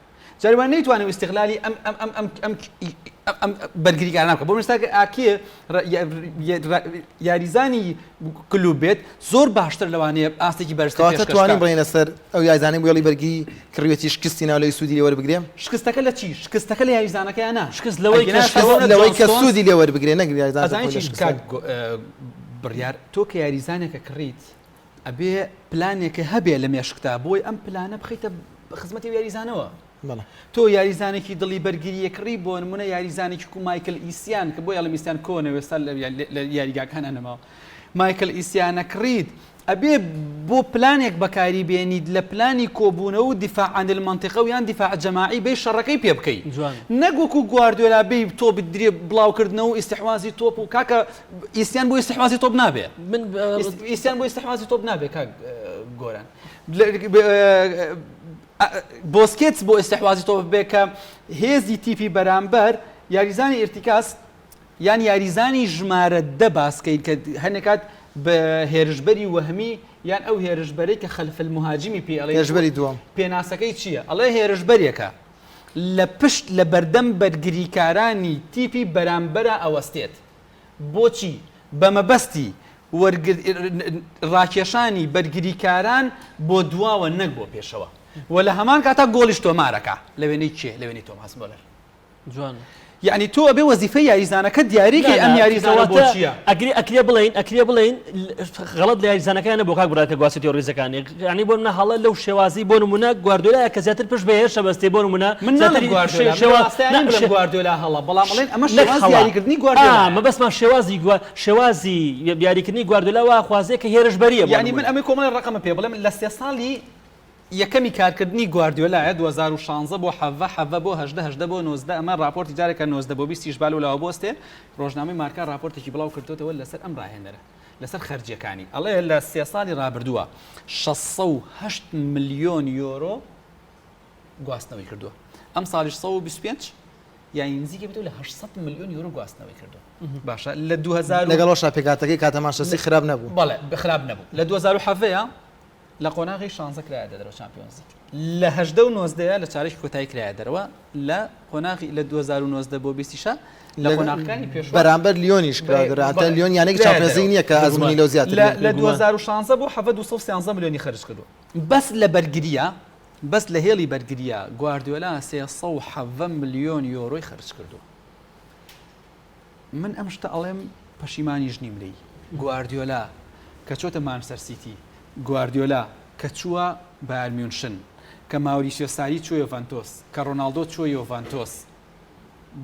جاری وا نەیتوانی ئیستغلالی ئەم ئەم ئەم ئەم ئەم ئەم بەرگریکارانە بکە بۆ مێستا ئاکێ یاریزانی کلوب بێت زۆر باشتر لەوانەیە ئاستێکی بەرزتر کەواتە پێشکەش توانین بکات. بڵێینە سەر ئەو یاریزانەی وێڵی بەرگری کڕیوێتی شکستی ناو لەوی سوودی لێ وەربگرێ؟ شکستەکە لە چی؟ شکستەکە لە یاریزانەکەیان نا. شکست لەوەی کە ئەگینا شکست شکست لەوەی کە جۆن ستۆنز سوودی لێ وەربگرێ نەک یاریزانەکە ئەزانی خۆی لە چی شکستە. کاک بڕیار تۆ کە یاریزانێکە کڕیت ئەبێ پلانێکە هەبێ لە مێشکتا بۆی ئەم پلانە بخەیتە خزمەتی ئەو یاریزانەوە. بەڵێ. تۆ یاریزانێکی دڵی بەرگرییە کڕی بۆ نمونە یاریزانێکی کو مایکل ئیسیان کە بۆ یاڵم ئیسیان کۆنە وێستا لە یاریگاکانە نەماوە مایکل ئیسیانە کڕیت ئەبێ بۆ پلانێک بەکاری بێنیت لە پلانی کۆبوونەوە و دیفاع عن المنطقە و یان دیفاع جەماعی بێی شەڕەکەی پێ بکەی جوان. نەک وەکو گواردیۆلا بێی تۆپی درێ بڵاوکردنەوە و ئیستحوازی تۆپ و کاکە ئیسیان بۆ ئیستحوازی تۆپ نابێ من ئیسیان بۆ ئیستحوازی تۆپ نابێ کاک گۆران بۆسکێتس بۆ ئیستحوازی تۆپ بێ کە هێزی تیپی بەرامبەر یاریزانی ئیرتیکاز یان یاریزانی ژمارە دە باسکەین کە هەنێک کات بە هێرشبەری وەهمی یان ئەو هێرشبەرەی کە خلف المهاجمی پێ ئەڵێ هێرشبەری دووەم پێناسەکەی چییە؟ ئەڵێ هێرشبەرێکە لە پشت لە بەردەم بەرگریکارانی تیپی بەرامبەرا ئەوەستێت. بۆچی؟ بە مەبەستی ڕاکێشانی بەرگریکاران بۆ دواوە نەک بۆ پێشەوە و لە هەمان کاتا گۆڵیش تۆمارەکا لە وێنەی کێ؟ لە وێنەی تۆماس مۆلەر. جوان. یەعنی تۆ ئەبێ وەزیفەی یاریزانەکە دیاری کەی ئەم یاریزانە بۆ چییە؟ ئەگرێ ئەکرێ بڵێین ئەکرێ بڵێین غەڵەت لە یاریزانەکەیان نەبوو کاک براد کە گواستێتەوە ڕیزەکانی یعنی بۆ نمونە هەڵە لەو شێوازی بۆ نمونە گواردیۆلایە کە زیاتر پشت بە هێرشە بەستێ بۆ نمونە من ناڵێم گواردیۆلا من ڕاستیان بڵێم گواردیۆلا هەڵە بەڵام ئەڵێن ئەمە شێوازی یاریکردنی گواردیۆلا مەبەستمان شێوازی شێوازی یاریکردنی گواردیۆلا وا خوازێ کە هێرشبەریە یعنی من ئەمەی کۆمەڵی ڕقەمە پێ بڵێم لە سێ ساڵی یەکەمی کارکردنی گواردیۆلایە، 2016 بۆ حەڤە، حەڤە بۆ 18، 18 بۆ 19، ئەمە ڕاپۆرتی جارێکە 19 بۆ 20 یش با لەولاوە بوەستێ، ڕۆژنامەی مارکا ڕاپۆرتێکی بڵاو کردۆتەوە لەسەر ئەم ڕاهێنەرە، لەسەر خەرجیەکانی، ئەڵێ لە سێ ساڵی ڕابردووە 608 ملیۆن یۆرۆ گواستنەوەی کردووە، ئەمساڵیش 125 یانی نزیکە بێتەوە لە 800 ملیۆن یۆرۆ گواستنەوەی کردووە. باشە لە 2000 لەگەڵ ئەوشا پێکهاتەکەی کاتە مانچستەر خراپ نەبوو. بەڵێ خراپ نەبوو لە 2017 لە قۆناغی شانزە کرایە دەرەوە چامپیۆنزلیگ لە هەژدە و نۆزدەیە لە چارەکی کۆتایی کرایە دەرەوە لە قۆناغی لە 2019 بۆ بیستیشە لە قۆناغەکانی پێشوو بەرامبەر لیۆنیش کرا دەرەوە هەتا لیۆن یانێکی چامپیۆنزلیگ نییە کە ئەزموونی لەو زیاتر بێت لە 2016 بۆ حەڤدە 213 ملیۆنی خەرج کردووە بەس لە بەرگرییە بەس لە هێڵی بەرگرییە گواردیۆلا 317 ملیۆن یۆرۆی خەرج کردووە من ئەم شتە ئەڵێم پەشیمانیش نیم لێی، گواردیۆلا کە چۆتە مانچستەر سیتی، گواردیۆلا کە چووە بایەر میونشن، کە ماوریسیۆ ساری چووە یۆڤانتۆس، کە ڕۆناڵدۆ چووە یۆڤانتۆس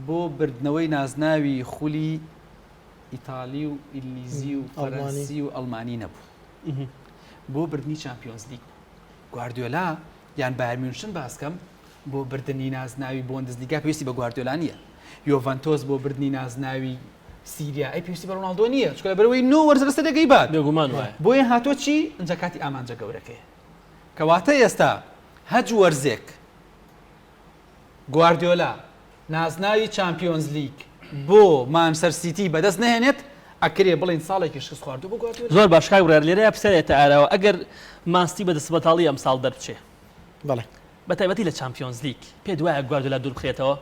بۆ بردنەوەی نازناوی خولی ئیتالی و ئینگلیزی و فەرەنسی و ئەڵمانی نەبوو، بۆ بردنی چامپیۆنزلیگ بوو. گواردیۆلا یان بایەر میونشن باسکەم بۆ بردنی نازناوی بۆندسلیگا پێویستی بە گواردیۆلا نییە. یۆڤەنتۆس بۆ بردنی نازناوی سیریا ئەی پێویستی بە ڕۆناڵدۆ نییە، چونکە لەبەرئەوەی نۆ وەرز لەسەر یەک ئەیبات. بێگومان وایە. بۆیە هاتووە چی؟ ئینجا کاتی ئامانجە گەورەکەیە. کەواتە ئێستا هەچ وەرزێک گواردیۆلا نازناوی چامپیۆنزلیگ بۆ مانچستەر سیتی بەدەست نەهێنێت، ئەکرێ بڵێین ساڵێکی شکست خواردوو بۆ گواردیۆلا. زۆر باش کاک بڕیار لێرەیا پرسیار یەتە ئاراوە ئەگەر مانستی بە دەستبەتاڵی ئەمساڵ دەربچێ بەڵێ. بە تایبەتی لە چامپیۆنزلیگ، پێت وایە گواردیۆلا دوور بخرێتەوە؟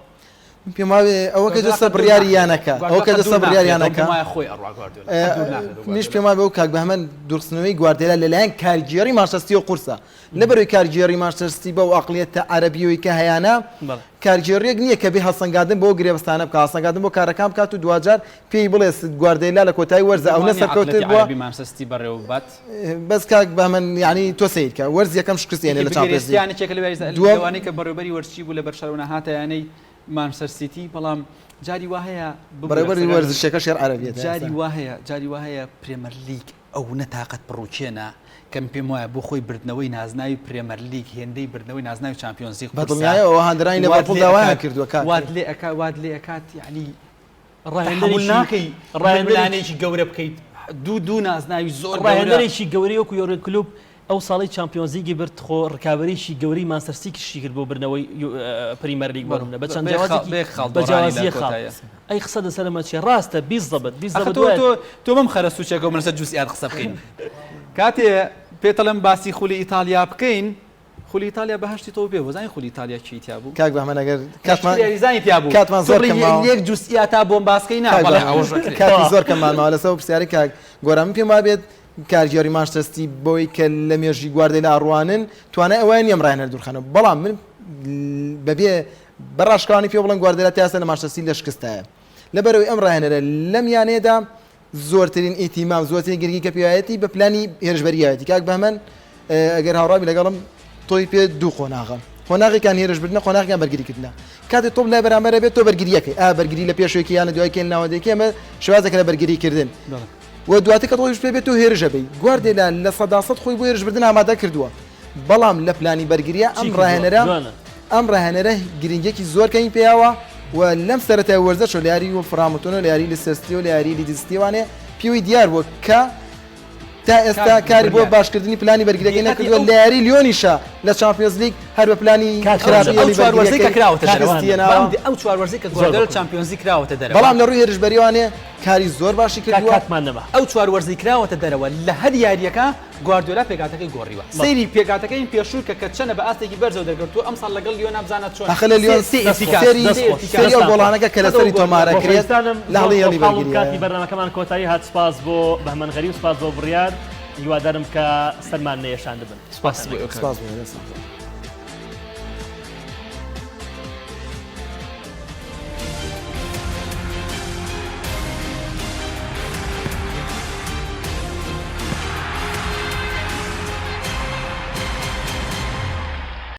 من پێم وابێ ئەوە کە دەستە بڕیاری یانەکە، ئەوە کە دەستە بڕیاری یانەکە. منیش پێم وابێ ئەو کاک بەهمەن دوورخستنەوەی گواردیۆلا لەلایەن کارگێڕی مانچستەر سیتیەوە قورسە. لەبەرئەوەی کارگێڕی مانچستەر سیتی بەو ئەقڵیەتە عەرەبیەوەی کە هەیانە، کارگێڕیەک نییە کە بێ هەڵسەنگاندن بۆ گرێبەستانە بکات، هەڵسەنگاندن بۆ کارەکان بکات و دواجار پێی بڵێ گواردێلا لە کۆتایی وەرزە ئەونە سەرکەوتر بووە. بەس کاک بەهمەن یانی تۆ سەیر کە وەرز یەکەم شکست هێنێ لە چامپیۆنز لیگ. یەکێکە لەوانەی کە بەڕێوەبەری وەرزشی بوو لە بەرشەلۆنە هاتە یانەی. مانچستەر سیتی بەڵام جاری وا هەیە بەڕێوەبەری وەرزشەکەش هەر عەرەبیە جاری وا هەیە جاری وا هەیە پرێمەرلیگ ئەونە تاقەت پڕوکێنە کە من پێم وایە بۆ خۆی بردنەوەی نازناوی پرێمەرلیگ هێندەی بردنەوەی نازناوی چامپیۆنزلیگ قورسە. بەدڵنیایەوە هاندەرانی لیڤەرپوڵ داوایان کردووە کاک. وات لێ ئەکات وات لێ ئەکات یەعنی تەحەمول ناکەی ململانێیەکی گەورە بکەیت دوو دوو نازناوی زۆر گەورە. ڕاهێنەرێکی گەورەی وەکو یۆرگن کلوپ ئەو ساڵەی چامپیۆنزلیگی برد خۆ ڕکابەریی گەورەی مانچستەر سیتیشی کرد بۆ بردنەوەی پریمەرلیگ بۆ نمونە بە چەند جیاوازێکی بە جیاوازییەک خاڵ ئەی قسە لەسەر ئەمە چیە ڕاستە بیزەبت بیزەبت تۆ تۆ تۆ مەمخەرە سوچێکەوە من لەسەر جوزئیات قسە بکەین کاتێ پێتەڵێم باسی خولی ئیتاڵیا بکەین خولی ئیتالیا بەهەشتی تۆ پێ بوو زانی خولی ئیتالیا کێی تیا بوو کاک بەهمەن ئەگەر کاتمان یاریزانی تیا بوو کاتمان زۆر کەم ماوە یەک جوزئیاتا بۆم باسکەی نا بەڵێ ئەوەش ئەکرێ کاتی زۆر کەممان ماوە لەسەر پرسیاری کاک گۆران من پێم وابێت کارگێڕی مانچستەر سیتی بەوەی کە لە مێژووی گواردێلا ئەڕوانن توانای ئەوەیان نییە ئەم ڕاهێنەر دوورخەنەوە بەڵام من بەبێ بە ڕاشکاوانی پێ بڵێم گواردێلا تا ئێستا لە مانچستەر سیتی لە شکستایە لەبەرئەوەی ئەم ڕاهێنەرە لەم یانەیەدا زۆرترین ئیتیمام زۆرترین گرنگی کە پێیەتی بە پلانی هێرشبەریایەتی کاک بەهمەن ئەگەر هاوڕابی لەگەڵم تۆی پێ دوو قۆناغە قۆناغێکان هێرشبردنە قۆناغیان بەرگریکردنە کاتێ تۆپ لای بەرامبەرە بێت تۆ بەرگریەکەی ئا بەرگری لە پێشێکی یانە دوای کێن ناوەندێکی ئەمە شێوازێکە لە بەرگریکردن و دواتر کە تۆپیش پێ بێت تۆ هێرشە بی گواردێلا 100% خۆی بۆ هێرشبردن ئامادە کردووە بەڵام لە پلانی بەرگریە ئەم ڕاهێنەرە ئەم ڕاهێنەرە گرنگیەکی زۆر کەمی پێیاوە و لەم سەرەتای وەرزەشەوە لە یاری وڵفرامتۆن و لە یاری لیستەر سیتی و لە یاری لیدز سیتیوانێ پێوەی دیار بووە کە تا ئێستا کاری بۆ باشکردنی پلانی بەرگریەکەی نەکردووە لە یاری لیۆنیشە لە چامپیۆنزلیگ هەر بە پلانی خراپی ئەو چوار وەرزەی کە کراوەتە دەرەوە ئەو چوار وەرزەی کە گواردیۆلا چامپیۆنزلیگ کراوەتە دەرەوە بەڵام لە ڕووی هێرشبەریوانێ کاری زۆر باشی کردووە کاتمان نەما ئەو چوار وەرزەی کراوەتە دەرەوە لە هەر یاریەکە گواردیۆلا پێکهاتەکەی گۆڕیوە. سەیری پێکهاتەکەی پێشوو کە کە چەنە بە ئاستێکی بەرزەوە دەرکەوتووە ئەمساڵ لەگەڵ لیۆنا بزانە چۆن ئاخر لە لیۆن سێ ئیرتیکاز سێری سێ ئیرتیکاز سێری ئەو گۆڵانەکە کە لەسەری تۆمار ئەکرێت خۆشەویستانم لە زۆر هەڵی هێڵی خۆشحاڵم بەرگرییە. کاتی بەرنامەکەمان کۆتایی هات سوپاس بۆ بەهمەن غەریب سوپاس بۆ بڕیار هیوادارم کە سەرمان نەیەشاندبن سوپاس بۆ ئێوە کاک. سوپاس بۆ ئێوە.